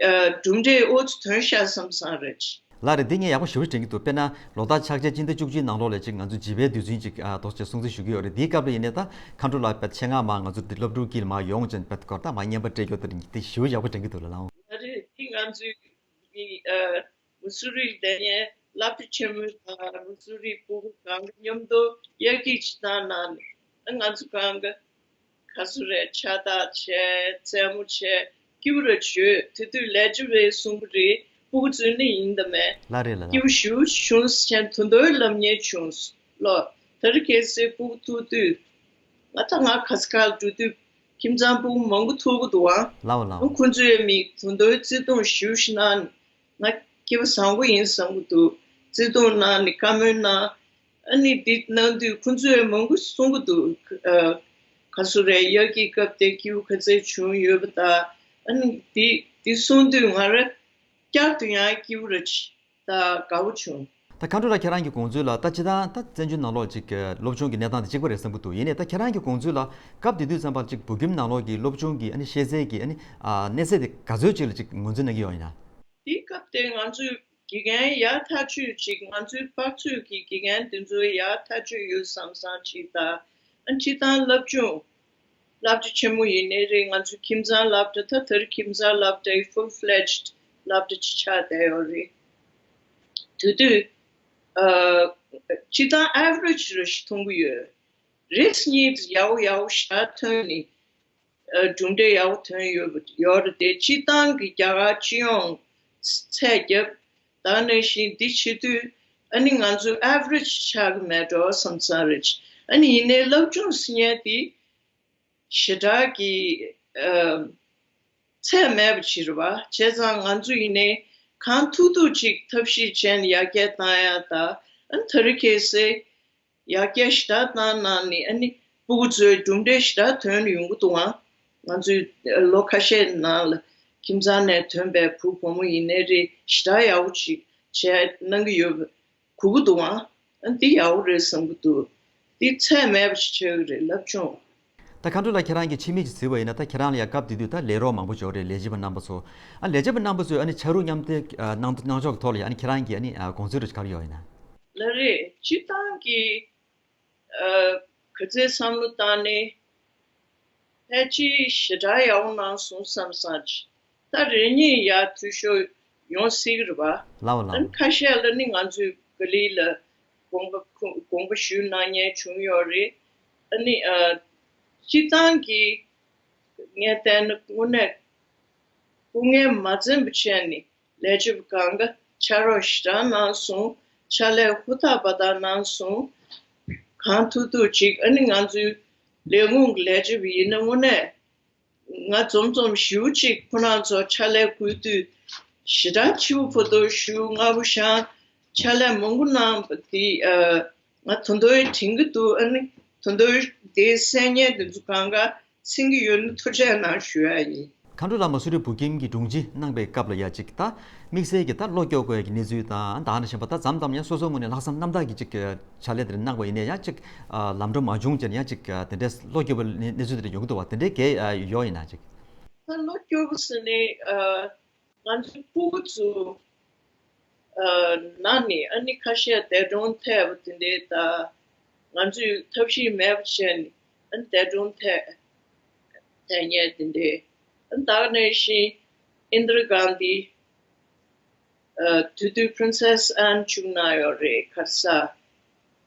ཨ་གྲུབ་འབྲས་ཨོ་ཙི་ཐོན་ཤག་བསམ་བསམ་རེད། ལགས་རེད། འདི་ངས་ཡག་པོ་ཞེ་པོ་དྲན་གྱི་འདུག་དཔེར་ན་ལོ་ལྟར་ཕྱག་ཆེན་སྤྱི་ཟླ་བཅུ་གཅིག་ནང་ལོགས་ལ་ཅིག་ང་ཚོ་བྱིས་པའི་དུས་ཚོད་ཅིག་ཨ་ཏོག་ཙམ་སྲུང་བརྩི་ཞུ་གི་ཡོད་རེད། དེའི་སྐབས་ལ་ཡིན་ནའི་ད་མཁའ་འགྲོ་ལགས་དཔེ་ཆེད་མངགས་མ་ང་ཚོ་འདི་སློབ་ཕྲུག་དཀྱིལ་མ་ཡོང་ཅན་དཔེ་སྐོར་ད་མ་བརྙན་པར་སྤྲད་རྒྱུ་དེ་རིང་དེ་ཞེ་པོ་ཡག་པོ་དྲན་གྱི་འདུག་ལགས། ལགས་རེད། འདི་ང་ཚོའི་གི་ཨ། མུ་སུ་རི་ལ་བསྡད་མཁན་སློབ་གྲྭ་ཆེན་མོ་དང་མུ་སུ་རིའི་སྤུ་གུ་གང་ག་མཉམ་དུ་དབྱར་སྐྱིད་ཅིག་བཏང་གནང་ནས། ཨ་ང་ཚོ་གང་ག་ག་སུ་རེད། ཕྱག་རྟགས་བྱས། རྩེད་མོ་བྱས། སྐྱིད་པོ་ར་བྱོས། དེ་དུས་ལས་བྱེད་པས་གསུང་གི་རེད། སྤུ་གུ་ཚོས་ནི་ཡིན་དང་མིན། ལགས་རེད་ལགས། སྐྱིད་པོ་ཞེ་པོ་བྱུང་ཟེར་མཁན་ད་དུང་ལབ་མཁན་བྱུང་། ལོ་དེ་རིང་ཁ་སང་སྤུ་གུ་ཐུག་དུས། ང་ད་ང་ག་ས་ག་ལ་འགྲོ་དུས་ཁྱིམ་ཚང་སྤུ་གུ་མང་པོ་ཐུག་གི་འདུག་ཨང་། ལགས་ལགས། ཁོང་ཚོས་མི་ད་དུང་བརྩེ་དུང་ཞེ་པོ་ཞིག་གནང་། ང་སྐྱེས་པ་བཟང་པོ་ཡིན་བསམ་གྱི་འདུག་བརྩེ་དུང་གནང་ནས་བཀའ་མོལ་གནང་། ཨ་ནི་འདི་གནང་དུས་ཁོང་ཚོས་མང་པོ་གསུང་གི་འདུག་ཨ་ག་སུ་རེད། དབྱར་སྐྱིད་སྐབས་དེ་སྐྱིད་པོ་ག་ཚད་བྱུང་ཡོད་པ་དང་། ཨ་ནི་འདི་འདི་གསུང་དུས་ང་རང་བསྐྱར་དུ་ཡང་སྐྱིད་པོ་ར་ཅིག་དང་དགའ་པོ་བྱུང་། ད་མཁའ་འགྲོ་ལགས་ཁྱེད་རང་གི་དགོངས་ཚུལ་ལ། ད་སྤྱིར་བཏང་ད་བཙན་བྱོལ་ནང་ལོགས་ཅིག་གི་སློབ་སྦྱོང་གི་གནས་སྟངས་དེ་གཅིག་པ་རེད་བསམ་གྱི་འདུག་ཡིན་ནའི་ད་ཁྱེད་རང་གི་དགོངས་ཚུལ་ལ་སྐབས་དེ་དུས་ཙམ་པར་ཅིག་བོད་ཁྱིམ་ནང་ལོགས་ཀྱི་སློབ་སྦྱོང་གི་ཨ་ནི་ཤེས་ཚད་ཀྱི་ཨ་ནི་ཨ་གནས་ཚད་དེ་ག་ཚོད་ཅིག་ལ་ཅིག་ངོས་འཛིན་གནང་གི་ཡོད་ཡིན་ན། དེའི་སྐབས་དེ་ང་ཚོས་དགེ་རྒན་ཡག་ཐག་ཆོད་ཅིག་ང་ཚོའི་པག་ཚོད་ཀྱི་དགེ་རྒན་དེ་ཚོ་ཡག་ཐག་ཆོད་ཡོད་བསམ་བསམ་ཅིག་དང་། ཨ་སྤྱིར་བཏང་སློབ་སྦྱོང་སློབ་གྲྭ་ཆེན་མོ་ཡིན་ནའི་རེད། ང་ཚོའི་ཁྱིམ་ཚང་སློབ་གྲྭ། ད་དེར་ཁྱིམ་ཚང་སློབ་གྲྭའི་full fledged སློབ་གྲྭ་ཅིག་ཆགས་བསྡད་ཡོད་རེད། དེ་དུས་ཨ་སྤྱིར་བཏང་average རེ་ཞིག་མཐོང་གི་ཡོད། རེས་གཉིས་ཡག་པོ་ཡག་པོ་ཞེ་དྲག་ཐོན་ནས་ཨ་གྲུབ་འབྲས་ཡག་པོ་ཐོན་ཡོད་ཡོད་རེད་དེ། སྤྱིར་བཏང་གི་རྒྱ་གར་སྤྱི་ཡོངས་ཚད་བརྒྱབ། ད་ནང་བཞིན་འདི་བྱེད་དུས་ཨ་ནི་ང་ཚོ་average ཆགས་ཀྱི་མེད་འགྲོ་བསམ་བསམ་རེད། ཨ་ནི་ཡིན་ནའི་སློབ་སྦྱོང་ཟེར་མཁན་དེ་ཞེ་དྲག་གི་ཨ་ཚད་མེད་པ་ཅིག་རེད་པ། བྱས་ཙང་ང་ཚོ་ཡིན་ནའི་གང་ཐུབ་ཐུབ་ཅིག་ཐབས་ཤེས་བྱས་ནས་ཡར་རྒྱས་བཏང་ཡ་དང་། ཨ་ནི་དེ་རིང་ཁ་སང་ཡར་རྒྱས་ཞེ་དྲག་བཏང་གནང་ནས་ཨ་ནི་སྤུ་གུ་ཚོའི་གྲུབ་འབྲས་ཞེ་དྲག་ཐོན་ཡོང་གི་འདུག་ཨང་། ང་ཚོའི་ལོ་ཁ་ཤས་ནང་ལ་ཁྱིམ་ཚང་ནས་ཐོན་པའི་བུ་བུ་མོ་ཡིན་ནའི་རེད། ཞེ་དྲག་ཡག་པོ་ཅིག་བྱས་གནང་གི་ཡོད་པ་གོ་གི་འདུག་ཨང་། ཨ་འདི་ཡག་པོ་རེད་བསམ་གྱི་འདུག་འདི་ཚད་མེད་པ་ཞིག་ཆགས་ཀྱི་རེད་སློབ་སྦྱོང་། ད་མཁའ་འགྲོ་ལགས་ཁྱེད་རང་གིས་ཕྱི་མིག་ཅིག་གཟིགས་པ་ཡིན་ན། ད་ཁྱེད་རང་ལ་ཡང་སྐབས་དེ་དུས་ད་ལས་རོགས་མང་པོ་ཅིག་ཡོད་རེད། ལས་བྱེད་པ་རྣམ་པ་ཚོ། ཨ་ལས་བྱེད་པ་རྣམ་པ་ཚོས་ཨ་ནི་ཕྱག་རོགས་མཉམ་འདེགས་ཨ་གནང་གནང་ཕྱོགས་ཀྱི་ཐོག་ལ་ཡང་ཨ་ནི་ཁྱེད་རང་གིས་ཨ་ནི་ཨ་དགོངས་ཚུལ་རེ་ག་རེ་ཡོད་ཡིན་ན། ལགས་རེད། སྤྱིར་བཏང་གི་ཨ་ག་ཚོད་བསམ་བློ་བཏང་ནས་ཕལ་ཆེར་ཞེ་དྲག་ཡག་པོ་གནང་སོང་བསམ་བསམ་ཅིག་ད་རེ་གཉིས་ཡར་འཐུས་ཤོར་ཡོང་སྲིད་ཀྱི་རེད་པ། ལགས་འོ་ལགས། ཨ་ནི་ཁ་ཤས་ལ་ནི་ང་ཚོས་ག་ལེ་ལ་དགོངས་པ་ཁུ་དགོངས་པ་ཞུས་གནང་མཁན་བྱུང་ཡོད་རེད། ཨ་ནི་ཨ་སྤྱིར་བཏང་གི་ངས་བལྟས་ན་དངོས་གནས་སྐུ་ངལ་མ་འཛེམས་པ་བྱས་ནས་ལས་བྱེད་པ་གང་ག་ཕྱག་རོགས་ཞེ་དྲག་གནང་སོང་། ཕྱག་ལས་ཧུར་ཐག་པ་ཐག་གནང་སོང་། གང་ཐུབ་ཐུབ་ཅིག་ཨ་ནི་ང་ཚོའི་ལས་ཁུངས་ཀྱི་ལས་བྱེད་པ་ཡིན་ན་དངོས་གནས་ ང་འཛོམས་འཛོམས་ཞེ་པོ་ཅིག་ཁོ་རང་ཚོ་ཕྱག་ལས་ཁུར་དུས་ཞེ་དྲག་ཕྱི་པོ་ཕོ་ཏོ་ཞེ་པོ་སྔ་པོ་ཤང་ཕྱག་ལས་མང་པོ་གནང་བ་དེ་ཨ། ང་ད་དུང་དྲན་གྱི་འདུག་ཨ་ནི་ད་དུང་དེའི་གསར་རྙིང་དེ་ཚོ་གང་ག་མཚོན་གྱི་ཡོད་ན་ཐུགས་རྗེ་གནང་ཞུ་ཡ་ཡིན། མཁའ་འགྲོ་ལགས་མ་སུ་རི་བོད་ཁྱིམ་གྱི་དྲུང་ཆེ་གནང་པའི་སྐབས་ལ་ཡ་གཅིག་ད་དམིགས་བསལ་གྱི་ད་བློ་སྐྱོ་དགོས་ཀྱི་གནས་ཚུལ་དང་ད་ནི་གཞན་པ་ད་མཚམས་མཚམས་ཡང་སོ་སོ་ངོས་ནས་ལྷག་བསམ་རྣམ་དག་གིས་གཅིག་ཕྱག་ལས་དེ་གནང་པ་ཡིན་ནའི་ཡང་གཅིག་ལམ་འགྲོ་མ་བྱུང་ཅེས་ཡང་གཅིག་དེ་འདྲའི་བློ་སྐྱོ་བའི་གནས་ཚུལ་དེ་འདྲ་ཡོང་གི་འདུག་བ། དེ་འདྲའི་གལ་ཡོད་ཡིན་ན་གཅིག་ད་བློ་སྐྱོ་པོ་ཟེར་ནས་ང་ཚོའི་སྤུ་གུ་ཚོ་ནང་ནས་ཨ་ནི་ཁ་ཤས་འདས་གྲོངས་ཐེབས་པ་དེ་འདྲའི་ད་ང་ཚོས་ཐབས་ཤེས་མེད་པ་བྱས་ནས་ཨ་ནི་འདས་གྲོངས་ཐེབས་ཐེབས་མཁན་དེ་འདྲའི་ཨ་ནི་ད་ག་ནང་བཞིན་ཨིན་དྲ་གྷན་དྷི་དེ་དུས་Princess Anne བྱུང་གནང་ཡོད་རེད། ག་རེ་ཟ་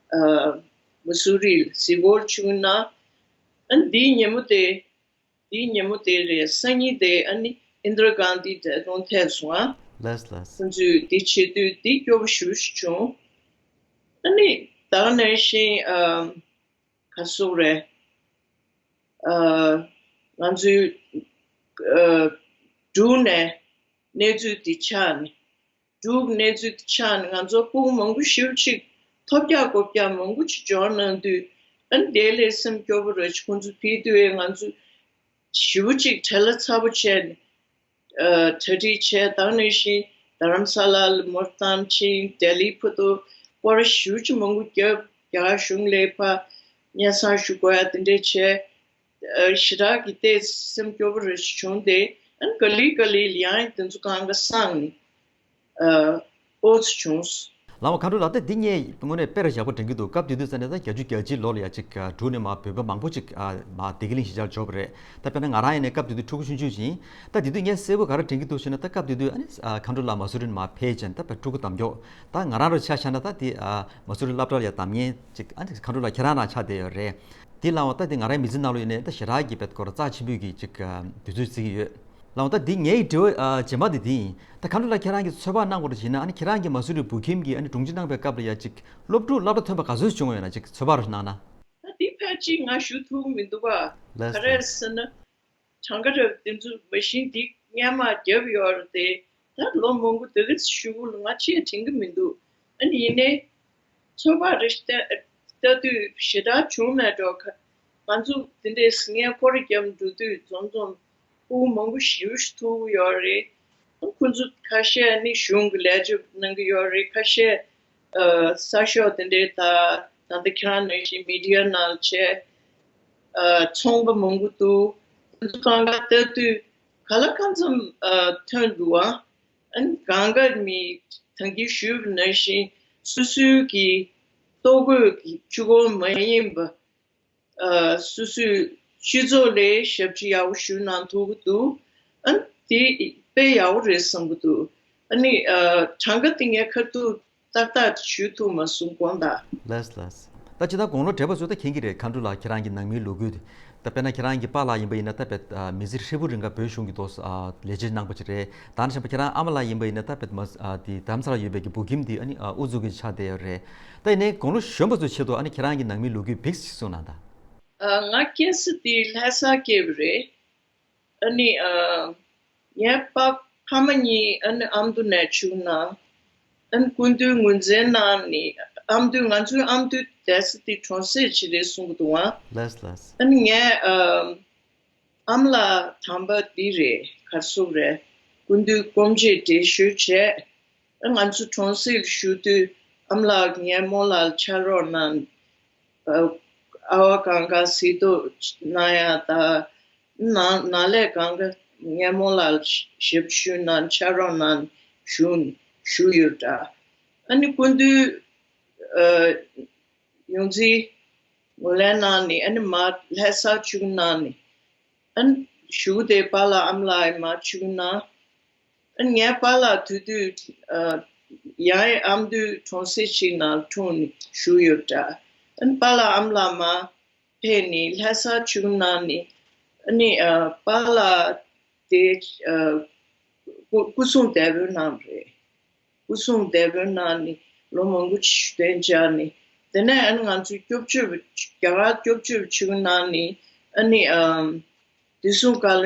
མ་སུ་རི་ལ་གཟིགས་སྐོར་བྱུང་གནང་། ཨ་ནི་འདིའི་ཉིན་མོ་དེ། དེའི་ཉིན་མོ་དེ་རེད། སང་ཉིན་དེ་ཨ་ནི་ཨིན་དྲ་གྷན་དྷི་འདས་གྲོངས་ཐེབས་སོང་ཨ། ལགས་ལགས། ཁོང་ཚོས་དེ་བྱེད་དུས་དེ་སྐྱོ་པོ་ཞེ་པོ་ཞིག་བྱུང་། ཨ་ནི་ད་ག་ནང་བཞིན་ཨ་ག་རེ་ཟེར་དགོས་རེད། ཨ་ང་ཚོའི་ཨ་འབྲུག་ནས་གནས་ཚུལ་དེ་ཆགས་ནས། འབྲུག་གནས་ཚུལ་དེ་ཆགས་ནས་ང་ཚོ་སྤུ་གུ་མང་པོ་ཞེ་པོ་ཅིག་ཐོལ་རྒྱག་རྐོ་རྒྱག་མང་པོ་ཅིག་འབྱོར་གནང་དུས་ཨ་ནི་དེ་ལས་སེམས་སྐྱོ་པོ་རེད། ཁོང་ཚོ་ཕེབས་དུས་ང་ཚོ་ཞེ་པོ་ཅིག་བྲེལ་བ་ཚ་པོ་བྱས་ནས་ཨ་གྲ་སྒྲིག་བྱས། ད་ག་ནང་བཞིན་རྡ་རམ་ས་ལ་ལ་མོ་ཊ་བཏང་ཕྱིན་ལྡི་ལི་བར་དུ་སྐོར་ར་ཞེ་པོ་ཅིག་མང་པོ་བརྒྱབ། རྒྱ་གར་གཞུང་ལ་ཕར་སྙན་སེང་ཞུ་དགོས་ཡ་དེ་འདྲས་བྱས། ཨ་ཞེ་དྲག་གི་ཏོག་ཙམ་སེམས་སྐྱོ་པོ་རེ་ཞིག་བྱུང་སྟེ་ཨ་ནི་ག་ལེ་ག་ལེ་ལ་ཡང་དེ་ཚོ་གང་ག་སངས་ནས་ཨ་ཨོ་ཙི་བྱུང་སོང་། ལགས་མཁའ་འགྲོ་ལགས། ད་འདི་ངས་དངོས་གནས་དཔེ་ར་ཡག་པོ་དྲན་གྱི་འདུག་སྐབས་དེ་དུས་ཙམ་ནས་ད་བརྒྱད་ཅུ་གྱ་གཅིག་ལོ་ལ་ཡ་གཅིག་འབྲུག་ནས་མར་བོད་པ་མང་པོ་ཅིག་མར་བདེ་སྐྱིད་གླིང་གཞིས་ཆགས་འབྱོར་བ་རེད། ད་དཔེར་ན་ང་རང་ཡིན་ནའི་སྐབས་དེ་དུས་ཕྲུ་གུ་ཆུང་ཆུང་ཞིག་ཡིན། ད་དེ་དུས་ངས་གསལ་པོ་ག་རེ་དྲན་གྱི་འདུག་ཟེར་ན་ད་སྐབས་དེ་དུས་ཨ་ནི་མཁའ་འགྲོ་ལགས་མ་སུ་རི་ནས་མར་ཕེབས་བྱས་ད་དཔེ་ཕྲུ་གུ་དམ་འཇོག་ད་ང་རང་རུ་ཆ་བཞག་ན་ད་དེ་མ་སུ་རི་སློབ་གྲྭ་ལ་ཡ་བདམས་མཁན་ཅིག་ཨ་ནི་མཁའ་འགྲོ་ལགས་ཁྱེད་རང་རང་ཆགས་བསྡད་ཡོད་རེད། དེ་ལའང་ད་དེ་ང་རའི་མི་ཚེ་ནང་ལོགས་ཡིན་ནའི་ད་ཞེ་དྲག་གི་བེད་སྐོར་རྩ་ཆེན་པོའི་གི་ཅིག་དུས་ཚོད་བརྩི་གི་ཡོད། ལའང་ད་དེ་ངའི་དྲི་བ་རྗེས་མ་དེ་དེ་ཡིན། ད་མཁའ་འགྲོ་ལགས་ཁྱེད་རང་གི་ཚོད་དཔག་གནང་དགོས་རེད་བྱས་ན་ཨ་ནི་ཁྱེད་རང་གི་མ་སུ་རི་བོད་ཁྱིམ་གྱི་ཨ་ནི་དྲུང་ཆེ་གནང་པའི་སྐབས་ལ་ཡ་ཅིག་སློབ་ཕྲུག་སློབ་གྲྭ་ཐོན་པ་ག་ཚོད་བྱུང་བ་ཡོད་ན་ཅིག་ཚོད་དཔག་རུ་གནང་ན། ད་དེ་ཕལ་ཆེར་ང་ཞུ་ཐུབ་མི་འདུག་ག་ལགས་ག་རེ་ཟེར་ན། གྲངས་ཀ་རབ་དེ་ཚོ་མ་གཞི་འདི་སྔོན་མ་བརྒྱབ་ཡོད་རེད་དེ། ད་ལོ་མང་པོ་དེ་ག་ཞུ་གུ་ལ་ང་ཆེས་དྲན་གི་མི་འདུག་ཨ་ནི་ཡིན་ནའི་ཚོད་དཔག་རེ་ཞིག་བལྟ་དུས་ཞེ་དྲག་བྱུང་མེད་འགྲོ། ང་ཚོ་དེ་འདྲའི་ངའི་སྐོར་རྒྱབ་འགྲོ་དུས་འཛོམས་འཛོམས་སྤུ་གུ་མང་པོ་ཞེ་པོ་ཞིག་ཐུག་གི་ཡོད་རེད། ཁོང་ཚོ་ཁ་ཤས་ནི་གཞུང་གི་ལས་བྱེད་གནང་གི་ཡོད་རེད། ཁ་ཤས་ཨ་གསར་ཤོག་དེ་འདྲའི་ད་ད་ལྟ་ཁྱེད་རང་ནང་བཞིན་མི་ཌི་ཡ་ནང་བྱས། ཨ་ཚོང་པ་མང་པོ་འདུག་དེ་ཚོ་གང་ག་ལྟ་དུས་ག་ལ་གང་འཚམ་ཨ་ཐོན་འདུག་ཨ། ཨ་ནི་གང་ག་མི་ད་གིན་ཞུས་པ་ནང་བཞིན་སོ་སོའི་གི་ལྟོ་གོས་ཀྱི་ཕྱུག་པོ་མ་ཡིན་པ། ཨ་སོ་སོའི་སྤྱི་ཚོགས་ལ་ཞབས་ཕྱི་ཡག་པོ་ཞུ་གནང་ཐུབ་ཀྱི་འདུག་ཨ་ནི་དེ་དཔེ་ཡག་པོ་རེད་བསམ་གྱི་འདུག་ཨ་ནི་ཨ་གྲངས་ཀ་དེ་ངས་ཁ་ཐུག་ཏག་ཏག་ཞུ་ཐུབ་མ་སོང་དགོངས་དག་ལགས་ལགས། ད་ཅི་ད་དགུང་ལོ་བགྲེས་པ་ཚོ་ད་མཁྱེན་གྱི་རེད། མཁའ་འགྲོ་ལགས་ཁྱེད་རང་གི་ནང་མིའི་ལོ་རྒྱུས་དེ། ད་དཔེར་ན་ཁྱེད་རང་གི་པཱ་ལགས་ཡིན་པ་ཡིན་ན་ད་དཔེ་ཨ་མི་ཚེ་ཧྲིལ་པོ་རིང་ག་བོད་གཞུང་གི་ཐོག་ཨ་ལས་བྱེད་གནང་པ་ཅིག་རེད། ད་ནི་གཞན་པ་ཁྱེད་རང་ཨ་མ་ལགས་ཡིན་པ་ཡིན་ན་ད་དཔེ་མ་ཨ་དེ་རྡ་རམ་ས་ལ་ཡོད་པའི་གི་བོད་ཁྱིམ་དེ་ཨ་ནི་ཨ་དབུ་འཛུགས་མཁན་ཆགས་བསྡད་ཡོད་རེད། ད་ཡིན་ནའི་དགུང་ལོ་གཞོན་པ་ཚོའི་ཆེད་དུ་ཨ་ནི་ཁྱེད་རང་གི་ནང་མིའི་ལོ་རྒྱུས་བིག་ཅིག་གསུང་གནང་དང་། ཨ་ང་སྐྱེས་ས་དེ་ལྷ་ས་སྐྱེས་པ་རེད། ཨ་ནི་ཨ་ངའི་པ་ཕ་མ་གཉིས་ཨ་ནི་ཨ་མདོ་ནས་བྱུང་ན། ཨ་ནི་སྐུ་མདུན་ངོས་འཛིན་གནང་ནི་ཨ་མདོ་ང་ཚོའི་ཨ་མདོ་བསྡད་ས་དེ་གྲོང་གསེབ་ཅིག་རེད་གསུང་གི་འདུག་ཨ། ལགས་ལགས། ཨ་ནི་ངས་ཨ་ཨ་མ་ལགས་དམ་པ་འདི་རེད་ག་རེ་ཟེར་དགོས་རེད། སྐུ་མདུན་སྐུ་མཆེད་འགྲེལ་ཞུ་བྱས། ང་ཚོ་གྲོང་གསེབ་ལ་བཞུགས་དུས་ཨ་མ་ལགས་ངའི་རྨོ་ལགས་ལ་ཕྱག་རོགས་གནང་། ཨ་ཨ་བ་གང་ག་གཟིགས་རྟོག་གནང་ཡག་དང་། ནང་ནང་ལས་གང་ག་ངའི་རྨོ་ལགས་ལ་ཞབས་ཞུ་གནང་ཕྱག་རོགས་གནང་བཞུགས་བཞུགས་ཡོད་འདྲ། ཨ་ནི་སྐུ་མདུན་ཨ་ཡོངས་འཛིན་ངོས་ལེན་གནང་ནས་ཨ་ནི་མར་ལྷ་སར་བཅུག་གནང་ནས། ཨ་ནི་གཞུག་དེ་པཱ་ལགས་ཨ་མ་ལགས་ཡི་མར་བཅུག་གནང་། ཨ་ནི་ངའི་པཱ་ལགས་དེ་དུས་ཨ་ཡང་ཨ་མདོའི་གྲོང་གསེབ་ཅིག་ནང་འཁྲུངས་ནས་བཞུགས་ཡོད་འདྲ། ཨ་ནི་པཱ་ལགས་ཨ་མ་ལགས་མར་ཕེབས་ནས་ལྷ་སར་བཅུག་གནང་ནས། ཨ་ནི་ཨ་པཱ་ལགས་དེ་ཨ་སྐུ་སྐུ་སྲུང་བདེ་པོའི་ནང་རེད། སྐུ་སྲུང་བདེ་པོའི་ནང་ནས་ལོ་མང་པོ་ཅིག་གཞུག་གདན་འཇགས་ནས། དེ་ནས་ཨ་ནི་ང་ཚོའི་སྐྱོབ་བཅོས་རྒྱ་གར་སྐྱོབ་བཅོས་བྱུང་གནང་ནས། ཨ་ནི་ཨམ་ བདེ་སྲུང་བཀའ་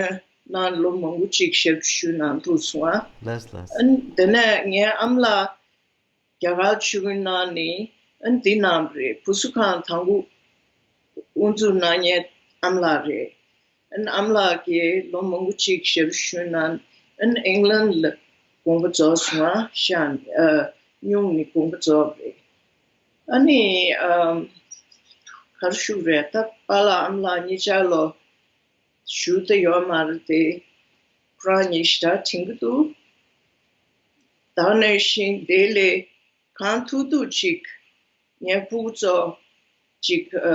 བློན་ནང་ལོ་མང་པོ་ཅིག་ཞབས་ཞུ་གནང་འདུག་སོང་ཨ། ལགས་ལགས། ཨ་ནི་དེ་ནས་ངའི་ཨ་མ་ལགས་རྒྱ་གར་ཆོས་ཁུངས་ནང་ནས་ཨ་ནི་འདི་གནང་བ་རེད། བུ་གསོ་ཁང་དང་པོ་དབུ་འཛུགས་གནང་མཁན་ཨ་མ་ལགས་རེད། ཨ་ནི་ཨ་མ་ལགས་ཀྱིས་ལོ་མང་པོ་ཅིག་ཞབས་ཞུ་གནང་། ཨ་ནི་ཨིང་ལན་ལ་དགོངས་པ་རྫོགས་སོང་ཨ། ཤག་ནས་ཨ་སྨྱུང་ནས་དགོངས་པ་རྫོགས་རེད། ཨ་ནི་ཨམ་ག་རེ་ཞུ་དགོས་རེད། ད་པཱ་ལགས་ཨ་མ་ལགས་གཉིས་ཆར་ལོ་བཞུགས་ད་ཡོད་མ་རེད་དེ། ཁོ་རང་གཉིས་ཞེ་དྲག་དྲན་གྱི་འདུག་ད་ག་ནང་བཞིན་དེ་ལས་གང་ཐུབ་ཐུབ་ཅིག་ངའི་སྤུ་གུ་ཚོ་ཅིག་ཨ་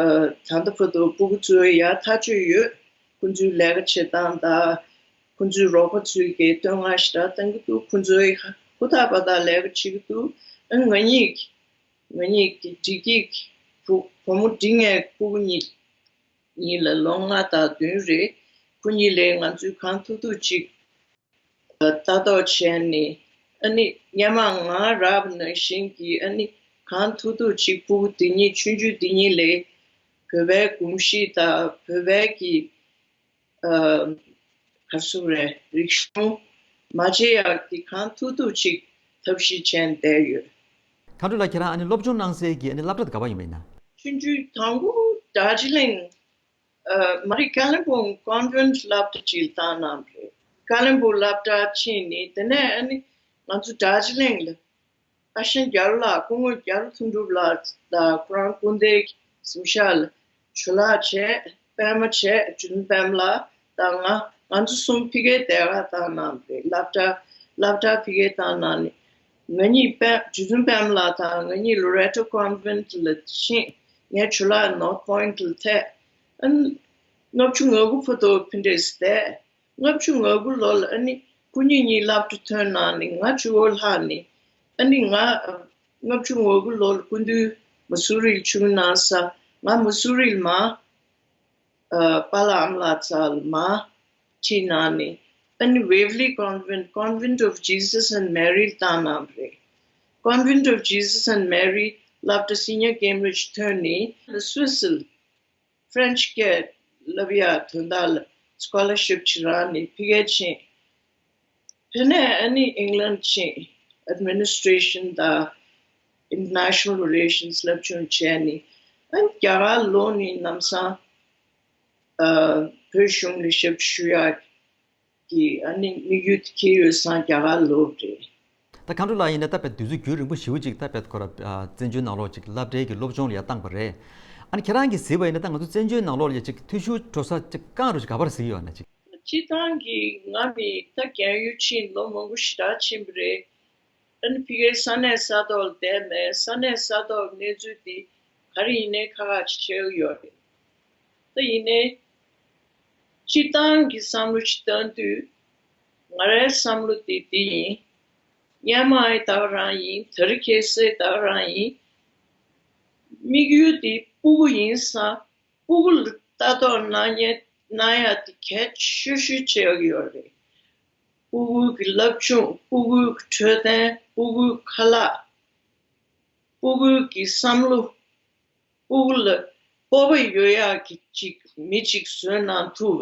ད་ལྟ་བར་དུ་སྤུ་གུ་ཚོའི་ཡ་ཐག་གཅོད་ཡོད། ཁོ་ཚོའི་ལས་ཀ་བྱེད་སྟངས་དང་། ཁོ་ཚོའི་རོགས་པ་ཚོས་ཀྱི་བསྟོད་བསྔགས་ཞེ་དྲག་གཏོང་གི་འདུག་ཁོ་ཚོའི་ཧུར་ཐག་འབད་ཐག་ལས་ཀ་བྱེད་ཀྱི་འདུག་ཨ་ང་གཉིས་ང་གཉིས་ཀྱི་བདེ་སྐྱིད་ཀྱི་བུ་བུ་མོ་འབྲིང་ངའི་སྤུ་གུ་གཉིས་གཉིས་ལ་ལོ་ལྔ་དང་བདུན་རེད། ཁོ་གཉིས་ལ་ང་ཚོས་གང་ཐུབ་ཐུབ་ཅིག་ལྟ་རྟོག་བྱས་ནས། ཨ་ནི་སྔོན་མ་ང་རག་པ་ནང་བཞིན་གྱི་ཨ་ནི་གང་ཐུབ་ཐུབ་ཅིག་སྤུ་གུ་དེ་གཉིས་ཆུང་ཆུང་དེ་གཉིས་ལ་བོད་པའི་གོམས་གཤིས་དང་བོད་པའི་གི་ཨ་ག་རེ་ཟེར་དགོས་རེད། རིག་གཞུང་མ་བརྗེད་ཡག་གི་གང་ཐུབ་ཐུབ་ཅིག་ཐབས་ཤེས་བྱས་བསྡད་ཡོད། མཁའ་འགྲོ་ལགས། ཁྱེད་རང་ཨ་ནི་སློབ་སྦྱོང་གནང་སའི་གི་ཨ་ནི་སློབ་གྲྭ་དེ་ག་པར་ཡིན་པ་ཡིན་ན། ཆུང་ཆུང་དང་པོ་རྡོ་རྗེ་གླིང་། ཨ་མ་རེད། ཀ་ལིམ་པོང་ཀོན་ཝེན་ཊི་སློབ་གྲྭ་ཅིག་ལ་བཏང་གནང་བ་རེད། ཀ་ལིམ་པོང་སློབ་གྲྭ་ཕྱིན་ནས་དེ་ནས་ཨ་ནི་ང་ཚོ་རྡོ་རྗེ་གླིང་ལ་ཨ་ཞང་རྒྱ་རོ་ལགས། སྐུ་ངོ་རྒྱ་རོ་ལྷུན་གྲུབ་ལགས་དང་ཁོ་རང་སྐུ་ཟླའི་གཟིམ་ཤག་ལ་ཇོ་ལགས་བྱས། པདྨ་བྱས། རྗེ་བཙུན་པདྨ་ལགས་དང་ང་། ང་ཚོ་གསུམ་ཕ་གིར་དེ་ག་བཏང་གནང་བ་རེད། སློབ་གྲྭ་སློབ་གྲྭ་ཕ་གིར་བཏང་གནང་ནས། ང་གཉིས་པད་རྗེ་བཙུན་པདྨ་ལགས་དང་ང་གཉིས་ལོ་རེ་ཊོ་ཀོན་ཝེན་ཊི་ལ་ཕྱིན། ངའི་ཇོ་ལགས་ནོར་ཐི་པོ་ཡིན་ཊི་ལ་ཐེག་ཨ་ནི་ལྔ་བཅུ་ང་དགུ་བར་དུ་ཕ་གིར་བསྡད། ལྔ་བཅུ་ང་དགུ་ལོ་ལ་ཨ་ནི་སྐུ་ཉིད་གཉིས་སློབ་གྲྭ་ཐོན་གནང་ནས་ང་བཅུ་དགུ་ལྷག་ནས། ཨ་ནི་ང་ལྔ་བཅུ་ང་དགུ་ལོ་ལ་སྐུ་མདུན་མ་སུ་རི་ལ་ཆིབས་བསྒྱུར་གནང་ས། ང་མ་སུ་རི་ལ་མར་ཨ་པཱ་ལགས་ཨ་མ་ལགས་རྩ་ལ་མར་ཁྲིད་གནང་ནས། ཨ་ནི་Waverley Convent, Convent of Jesus and Mary ལ་བཏང་གནང་བ་རེད། Convent of Jesus and Mary སློབ་གྲྭ་སི་ནི་ཡར་ཀེམ་བི་རིཇ་ཐོན་ནས་སུད་སི་ལ་ཧྥ་རན་ཆི་སྐད་བསླབ་ཡག་དོན་དག་ལ་སི་ཀོ་ལར་ཤིབ་ཅིག་རག་ནས་ཕ་གིར་ཕྱིན། དེ་ནས་ཨ་ནི་ཨིང་ལན་ཕྱིན། ཨེཌ་མི་ནི་སི་ཊེ་ཤན་དང་ཨིན་ཊར་ནེ་ཤ་ནལ་རི་ལེ་ཤན་སི་སློབ་སྦྱོང་བྱས་ནས། ཨ་ནི་རྒྱ་གར་ལོག་ནས་ལམ་སང་ཨ་བོད་གཞུང་ལ་ཞབས་ཞུ་ཡག་གི་ཨ་ནི་དམིགས་ཡུལ་དེ་འཁྱེར་ཡོད་ཙང་རྒྱ་གར་ལོག་པ་རེད། ད་མཁའ་འགྲོ་ལགས་ཡིན་ན་ད་དཔེ་དུས་ཚོད་རྒྱུན་རིང་པོ་ཞེ་པོ་ཅིག་ད་དཔེ་ཁོ་ར་ཨ་བཙན་བྱོལ་ནང་ལོགས་ཅིག་སློབ་གྲྭའི་གི་སློབ་སྦྱོང་ལ་ཡ་བཏང་པ་རེད། ཨ་ནི་ཁྱེད་རང་གིས་གཟིགས་པ་ཡིན་ན་ད་ང་ཚོ་བཙན་བྱོལ་ནང་ལོགས་ལ་ཡ་ཅིག་འཐུས་ཤོར་འགྲོ་ས་ཅིག་རྐང་རུ་ཅིག་ག་པར་གཟིགས་ཡོད་ན་ཅིག་སྤྱིར་བཏང་གི་ང་མི་ད་རྒན་ཡོལ་ཕྱིན་ལོ་མང་པོ་ཞེ་དྲག་ཕྱིན་པ་རེད། ཨ་ནི་ཕ་གིའི་ས་གནས་ས་ཐོག་ལ་བསྡད་མེད། ས་གནས་ས་ཐོག་གི་གནས་ཚུལ་འདི་ག་རེ་ཡིན་ནའི་ཁག་ཁག་ཅིག་ཆགས་ཀྱི་ཡོད་རེད། ད་ཡིན་ནའི་སྤྱིར་བཏང་གི་བསམ་བློ་ཞིག་བཏང་དུས། ང་རའི་བསམ་བློ་དེ་འདི་ཡིན། སྔོན་མ་ཡི་ད་ག་རང་ཡིན། དེ་རིང་ཁ་སང་ད་ག་རང་ཡིན། དམིགས་ཡུལ་དེ་སྤུ་གུ་ཡིན་ཙང་སྤུ་གུ་ལ་ལྟ་རྟོག་གནང་ཉན་གནང་ཡག་དེ་གལ་ཆེ་ཤོས་ཆགས་ཀྱི་ཡོད་རེད། སྤུ་གུ་གི་སློབ་སྦྱོང་། སྤུ་གུ་གི་འཕྲོད་བསྟེན། སྤུ་གུ་གི་ཁ་ལག་སྤུ་གུ་གི་བསམ་བློ། སྤུ་གུ་ལ་སྤོབས་པ་ཡོད་ཡག་གི་ཅིག་མི་ཅིག་བཟོས་གནང་ཐུབ་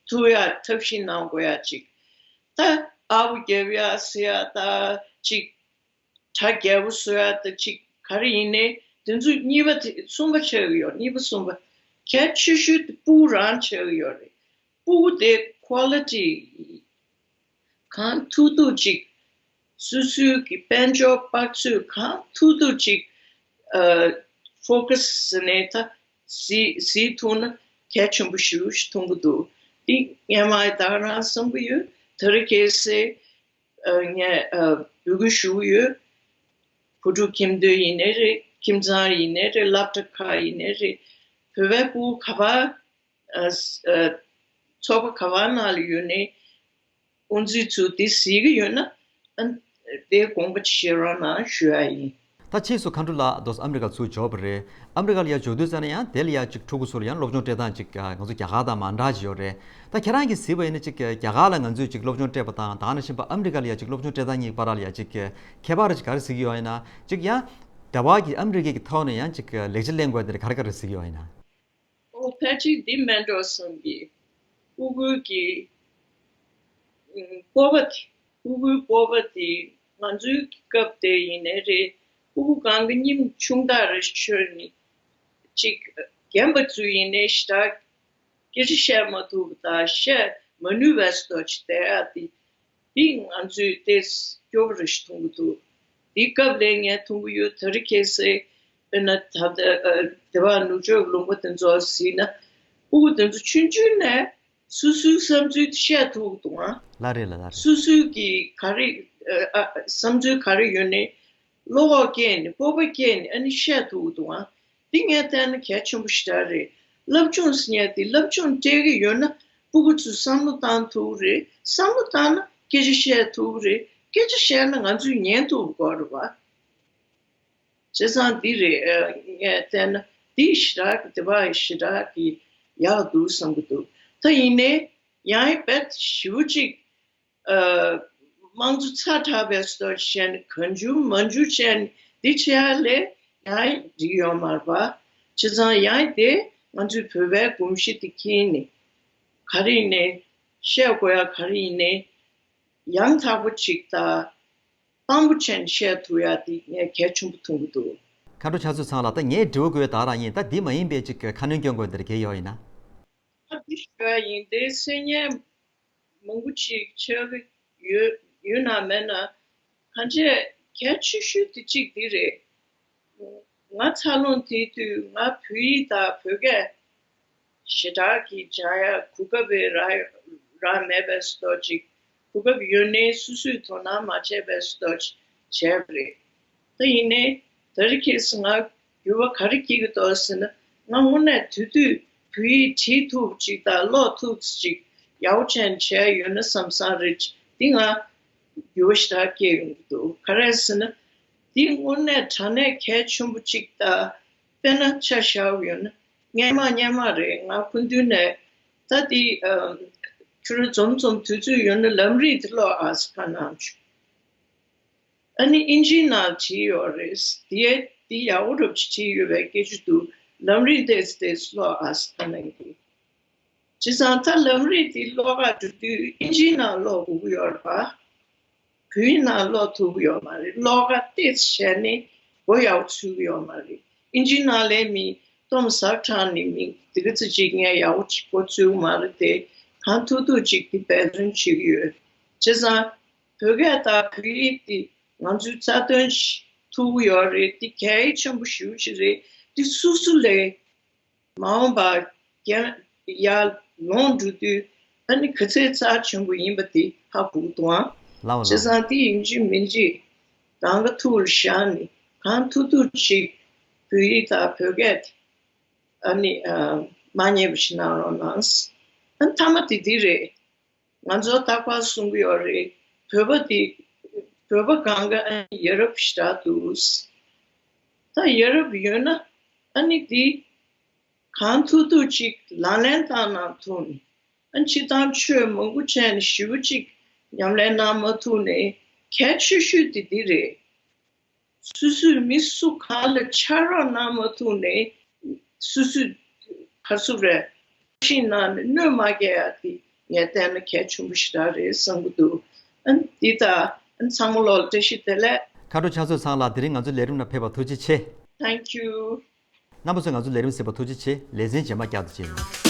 ཐུབ་ཡག་ཐབས་ཤེས་གནང་དགོས་ཡག་ཅིག་ད་ཨར་པོ་རྒྱབ་ཡག་ཟེར་ཡག་ད་ཅིག་གྲ་རྒྱས་པོ་བཟོ་ཡག་ད་ཅིག་ག་རེ་ཡིན་ནའི་དེ་ཚོ་གཉིས་པ་དེ་གསུམ་པ་ཆགས་ཀྱི་ཡོད། གཉིས་པ་གསུམ་པ། གལ་ཆེ་ཤོས་དེ་སྤུ་གུ་རང་ཆགས་ཀྱི་ཡོད་རེད། སྤུ་གུ་དེ་ཀོ་ལི་ཊི་གང་ཐུབ་ཐུབ་ཅིག་སོ་སོའི་གི་དཔལ་འབྱོར་དཔག་ཚོད་གང་ཐུབ་ཐུབ་ཅིག་ཨ་ཕོ་ཀ་སི་ཟེར་ནས་ད་གཟིགས་གཟིགས་ཐུབ་ན་གལ་ཆེན་པོ་ཞེ་པོ་ཞིག་མཐོང་གི་འདུག་འདི་སྔོན་མ་ཡི་ད་ག་རང་བསམ་གི་ཡོད། དེ་རིང་ཁ་སང་ཨ་ངས་ཨ་འབོད་སྐུལ་ཞུ་གི་ཡོད། བུ་ཕྲུག་ཁྱིམ་སྡོད་ཡིན་ནའི་རེད། ཁྱིམ་ཚང་ཡིན་ནའི་རེད། སློབ་གྲྭ་ཁག་ཡིན་ནའི་རེད། བོད་པའི་སྤུ་གུ་ག་པར་ཨ་ཨ་ཚོགས་པ་ག་པར་ནང་ལ་ཡོད་ནའི་དབུ་འཛིན་ཚོས་འདི་གཟིགས་ཀྱི་ཡོད་ན་ཨ་དེ་དགོངས་པ་བཞེས་རོགས་གནང་ཞུ་ཡག་ཡིན། ད་ཕྱིས་སུ་མཁའ་འགྲོ་ལགས་དོ་ཨ་མི་རི་ཀ་ཚུར་འབྱོར་བ་རེད། ཨ་མི་རི་ཀ་ལ་ཡར་འབྱོར་དུས་ཙམ་ན་ཡང་དེ་ལ་ཡ་ཅིག་ཕྲུ་གུ་ཚོ་ལ་ཡང་སློབ་སྦྱོང་སྤྲད་སྟངས་ཅིག་ང་ཚོ་རྒྱ་གར་དང་མ་འདྲ་ཅིག་ཡོད་རེད། ད་ཁྱེད་རང་གིས་གཟིགས་པ་ཡིན་ན་ཅིག་རྒྱ་གར་ལ་ང་ཚོས་ཅིག་སློབ་སྦྱོང་སྤྲད་པ་དང་ད་ག་ནང་བཞིན་པ་ཨ་མི་རི་ཀ་ལ་ཡ་ཅིག་སློབ་སྦྱོང་སྤྲད་སྟངས་གཉིས་བར་ལ་ཡ་ཅིག་ཁྱད་པར་ཅིག་ག་རེ་གཟིགས་ཡོད་ཡིན་ན། ཅིག་ཡང་རྒྱ་གར་གྱི་ཨ་མི་རི་ཀའི་གི་ཐོག་ནས་ཡང་ཅིག་ལེགས་ཆ་ལེན་དགོས་དེ་ག་རེ་ག་རེ་གཟིགས་ཡོད་ཡིན་ན། ཨོ་ཕལ་ཆེར་འདི་མེད་འགྲོ་བསམ་གི། ཕྲུ་གུའི་གི་སྤོབས་པ་དེ། ཕྲུ་གུའི་སྤོབས་པ་དེ་ང་ཚོའི་སྐབས་དེ་ཡིན་ནའི་རེད། ཕྲུ་གུ་གང་གི་སྙིང་ཆུང་དག་རེ་ཤོར་ནས་ཅིག་རྒན་པ་ཚོ་ཡིན་ནའི་ཞེ་དྲག་སྐད་ཆ་བཤད་མ་ཐུབ་པ་དང་བཤད་མ་ནུས་པའི་སྟོབས་ཀྱི་བསྡད་ཡ་དེ། འདི་ང་ཚོས་ཏོག་ཙམ་སྐྱོ་པོ་རེ་ཞིག་མཐོང་གི་འདུག་འདིའི་སྐབས་ལ་ངས་མཐོང་གི་ཡོད། དེ་རིང་ཁ་སང་དཔེར་ན་ད་ལྟ་ཨ་སྡེ་བ་ནུབ་ཕྱོགས་ལུང་པ་དེ་ཚོ་གཟིགས་ན། ཕྲུ་གུ་དེ་ཚོ་ཆུང་ཆུང་ནས་སོ་སོའི་བསམ་ཚུལ་དེ་བཤད་ཐུབ་ཀྱི་འདུག་ཨང་། ལགས་རེད་ལགས། ལགས་རེད། སོ་སོའི་གི་ག་རེ་ཨ་ཨ་བསམ་ཚུལ་ག་རེ་ཡོད་ནའི་བློ་ཁོག་སྐྱེས་ནས་སྤོབས་པ་སྐྱེས་ནས་ཨ་ནི་བཤད་ཐུབ་ཀྱི་འདུག་ཨང་། འདི་ངས་བལྟས་ན་གལ་ཆེན་པོ་ཞེ་དྲག་རེད། སློབ་སྦྱོང་ཟེར་མཁན་དེ་སློབ་སྦྱོང་སྤྲད་ཀྱི་ཡོད་ན་ཕྲུ་གུ་ཚོས་བསམ་བློ་བཏང་ཐུབ་ཀྱི་རེད། བསམ་བློ་བཏང་ན་སྐད་ཆ་བཤད་ཐུབ་ཀྱི་རེད། སྐད་ཆ་བཤད་ན་ང་ཚོས་ཉན་ཐུབ་དགོས་རེད་བ། བྱས་ཙང་འདི་རེད། ཨ་ངས་བལྟས་ན་འདི་ཞེ་དྲག་གི་དེ་བ་ཞེ་དྲག་གི་ཡག་འདུག་བསམ་གྱི་འདུག་ད་ཡིན་ནའི་ཡང་ཡང་རྦད་ཞེ་པོ་ཅིག་ཨ་དམངས་གཙོ་ཚ་དྲགས་པའི་སྟོབས་བྱས་ནས་གང་བྱུང་མང་བྱུང་བྱས་ནས་འདི་བྱེད་ཡ་ལས་ཡང་འགྲིག་ཡོད་མ་རེད་པ། བྱས་ཙང་ཡང་དེ་ང་ཚོའི་བོད་པའི་གོམས་གཤིས་དེ་འཁྱེར་ནས་ག་རེ་ཡིན་ནའི་བཤད་དགོས་ཡ་ག་རེ་ཡིན་ནའི་ཡང་དག་པོ་ཅིག་དང་དཔང་པོ་བྱས་ནས་བཤད་ཐུབ་ཡ་དེ་ངས་གལ་ཆེན་པོ་མཐོང་གི་འདུག་མཁའ་འགྲོ་ཕྱག་མཛོད་ཚང་ལགས། ད་ངས་དྲི་བ་དགོས་ད་རང་ཡིན། ད་འདི་མ་ཡིན་པའི་ཅིག་ཁ་སྣོན་སྐྱོན་དགོས་འདིར་གལ་ཡོད་ཡིན་ན། ཨ་འདི་ཞུ་ཡ་ཡིན། དེ་སེ་ཉལ་མང་པོ་ཅིག་ཆགས་ཀྱི་ཡོད་ཡོད་ན་མེད་ན། གང་བྱས་གལ་ཆེ་ཤོས་དེ་གཅིག་འདི་རེད། ང་འཚར་ལོངས་དེ་དུས་ང་བོད་ཡིག་དང་བོད་སྐད་ཞེ་དྲག་གི་སྦྱང་ཡ་གོ་སྐབས་རག་རག་མེད་པའི་སྟོབས་ཅིག་གོ་སྐབས་ཡོད་ནའི་སོ་སོས་དོ་སྣང་མ་བྱས་པའི་སྟོབས་ཅིག་བྱས་པ་རེད། ད་ཡིན་ནའི་དེ་རིང་ཁ་སང་ང་འགྱུར་བ་ག་རེ་སྐྱེ་གི་འདུག་ཟེར་ན། ང་དངོས་གནས་དེ་དུས་བོད་ཡིག་བྲིས་ཐུབ་ཅིག་དང་ཀློག་ཐུབ་ཅིག་ཡག་པོ་ཅན་བྱས་ཡོད་ན་བསམ་བསམ་རེད། འདི་ང་འགྱུར་བ་ཞེ་དྲག་སྐྱེ་ཡོང་གི་འདུག་ག་རེ་ཟེར་ན། འདི་དངོས་གནས་དྲང་གནས་གལ་ཆེན་པོ་ཅིག་དང་དཔེར་ན་ཆ་བཞག་ཡོད་ན་སྔན་མ་སྔན་མ་རེད། ང་སྐུ་མདུན་ནས་ད་འདི་ཨ་ཁྱོད་རང་འཛོམས་འཛོམས་དུས་ཚོད་ཡོད་ན་ལམ་རིམ་དེ་ཀློག་ཨ་ཟེར་ཁ་གནང་བྱུང་། ཨ་ནི་ཨིན་ཇིའི་ནང་བྲིས་ཡོད་རེད། དེ་དེ་ཡག་པོ་རབ་ཅིག་བྲིས་ཡོད་པའི་སྐད་ཆ་འདུག་ལམ་རིམ་ཏོག་ཙམ་ཏོག་ཙམ་ཀློག་ཨ་ཟེར་ཁ་གནང་གི། བྱས་ཙང་ད་ལམ་རིམ་དེ་ཀློག་ག་འགྲོ་དུས་ཨིན་ཇིའི་ནང་ཀློག་དགོས་ཀྱི་ཡོད་རེད་པ། བོད་ཡིག་ནང་ཀློག་ཐུབ་ཀྱི་ཡོད་མ་རེད། ཀློག་ག་ཏོག་ཙམ་བྱས་ནས་མགོ་ཡག་པོ་ཚོད་ཀྱི་ཡོད་མ་རེད། ཨིན་ཇིའི་ནང་ལ་མི་གཏམ་ཟབ་དྲགས་ནས་མི་དེ་ག་ཙམ་ཅིག་ངས་ཡག་པོ་ཅིག་མགོ་ཚོད་ཀྱི་མ་རེད་དེ། གང་ཐུབ་ཐུབ་ཅིག་དེ་འབད་བརྩོན་བྱེད་ཀྱི་ཡོད། བྱས་ཙང་བོད་སྐད་དང་བོད་ཡིག་དེ་ང་ཚོའི་རྩ་དོན་ཞིག་ཐུབ་ཀྱི་ཡོད་རེད། དེ་གལ་ཆེན་པོ་ཞེ་པོ་ཅིག་རེད། དེ་སོ་སོ་ལས་མ་འོངས་པ་རྒན་ཡར་ལོངས་འགྲོ་དུས་ཨ་ནི་ག་ཚད་རྩ་ཆེན་པོ་ཡིན་པ་དེ་ཧ་གོ་གི་འདུག་ཨང་། ལགས་འོ་བྱས་ཙང་དེ་ཡིན་གཅིག་མིན་གཅིག་རང་ག་ཐུགས་ལ་བཞག་ནས་གང་ཐུབ་ཐུབ་ཅིག་བོད་ཡིག་དང་བོད་སྐད་དེ་ཨ་ནི་ཨ་མ་ཉེས་པ་ཞིག་གནང་རོགས་གནང་། ཨ་མཐའ་མ་དེ་འདི་རེད། ང་ཚོ་རྟག་པར་གསུང་གི་ཡོད་རེད། བོད་པ་དེ་བོད་པ་གང་ག་ཨ་ནི་ཡ་རབས་ཞེ་དྲག་འདུག་ད་ཡ་རབས་ཡོད་ན་ཨ་ནི་དེ་གང་ཐུབ་ཐུབ་ཅིག་ལག་ལེན་བསྟར་གནང་ཐུབ་ནས། ཨ་སྤྱིར་བཏང་ཆོས་མང་པོ་བྱས་ནས་ཞེ་པོ་ཅིག་ཉམས་ལེན་གནང་མ་ཐུབ་ནའི་གལ་ཆེ་ཤོས་དེ་འདི་རེད། སོ་སོས་མི་སུ་གང་ལ་ཕྱག་རོགས་གནང་མ་ཐུབ་ནའི་སོ་སོས་ག་རེ་ཟེར་རེད། ཤིང་ནང་ནས་གནོད་མ་སྐྱེལ་ཡ་དེ་ངས་བལྟས་ན་གལ་ཆེན་པོ་ཞེ་དྲག་རེད་བསམ་གྱི་འདུག་ཨ་འདི་ལྟར་ཨ་ཚང་མ་ལོག་ལ་བཀྲ་ཤིས་བདེ་ལེགས། མཁའ་འགྲོ་ཕྱག་མཛོད་ཚང་ལགས། དེ་རིང་ང་ཚོའི་ལས་རིམ་ནང་ཕེབས་པར་ཐུགས་རྗེ་ཆེ། Thank you. རྣམ་པ་ཚོས་ང་ཚོའི་ལས་རིམ་གཟིགས་པར་ཐུགས་རྗེ་ཆེ། ལེ་ཚན་རྗེས་མ་བསྐྱར་དུ་མཇལ་ཡོང་།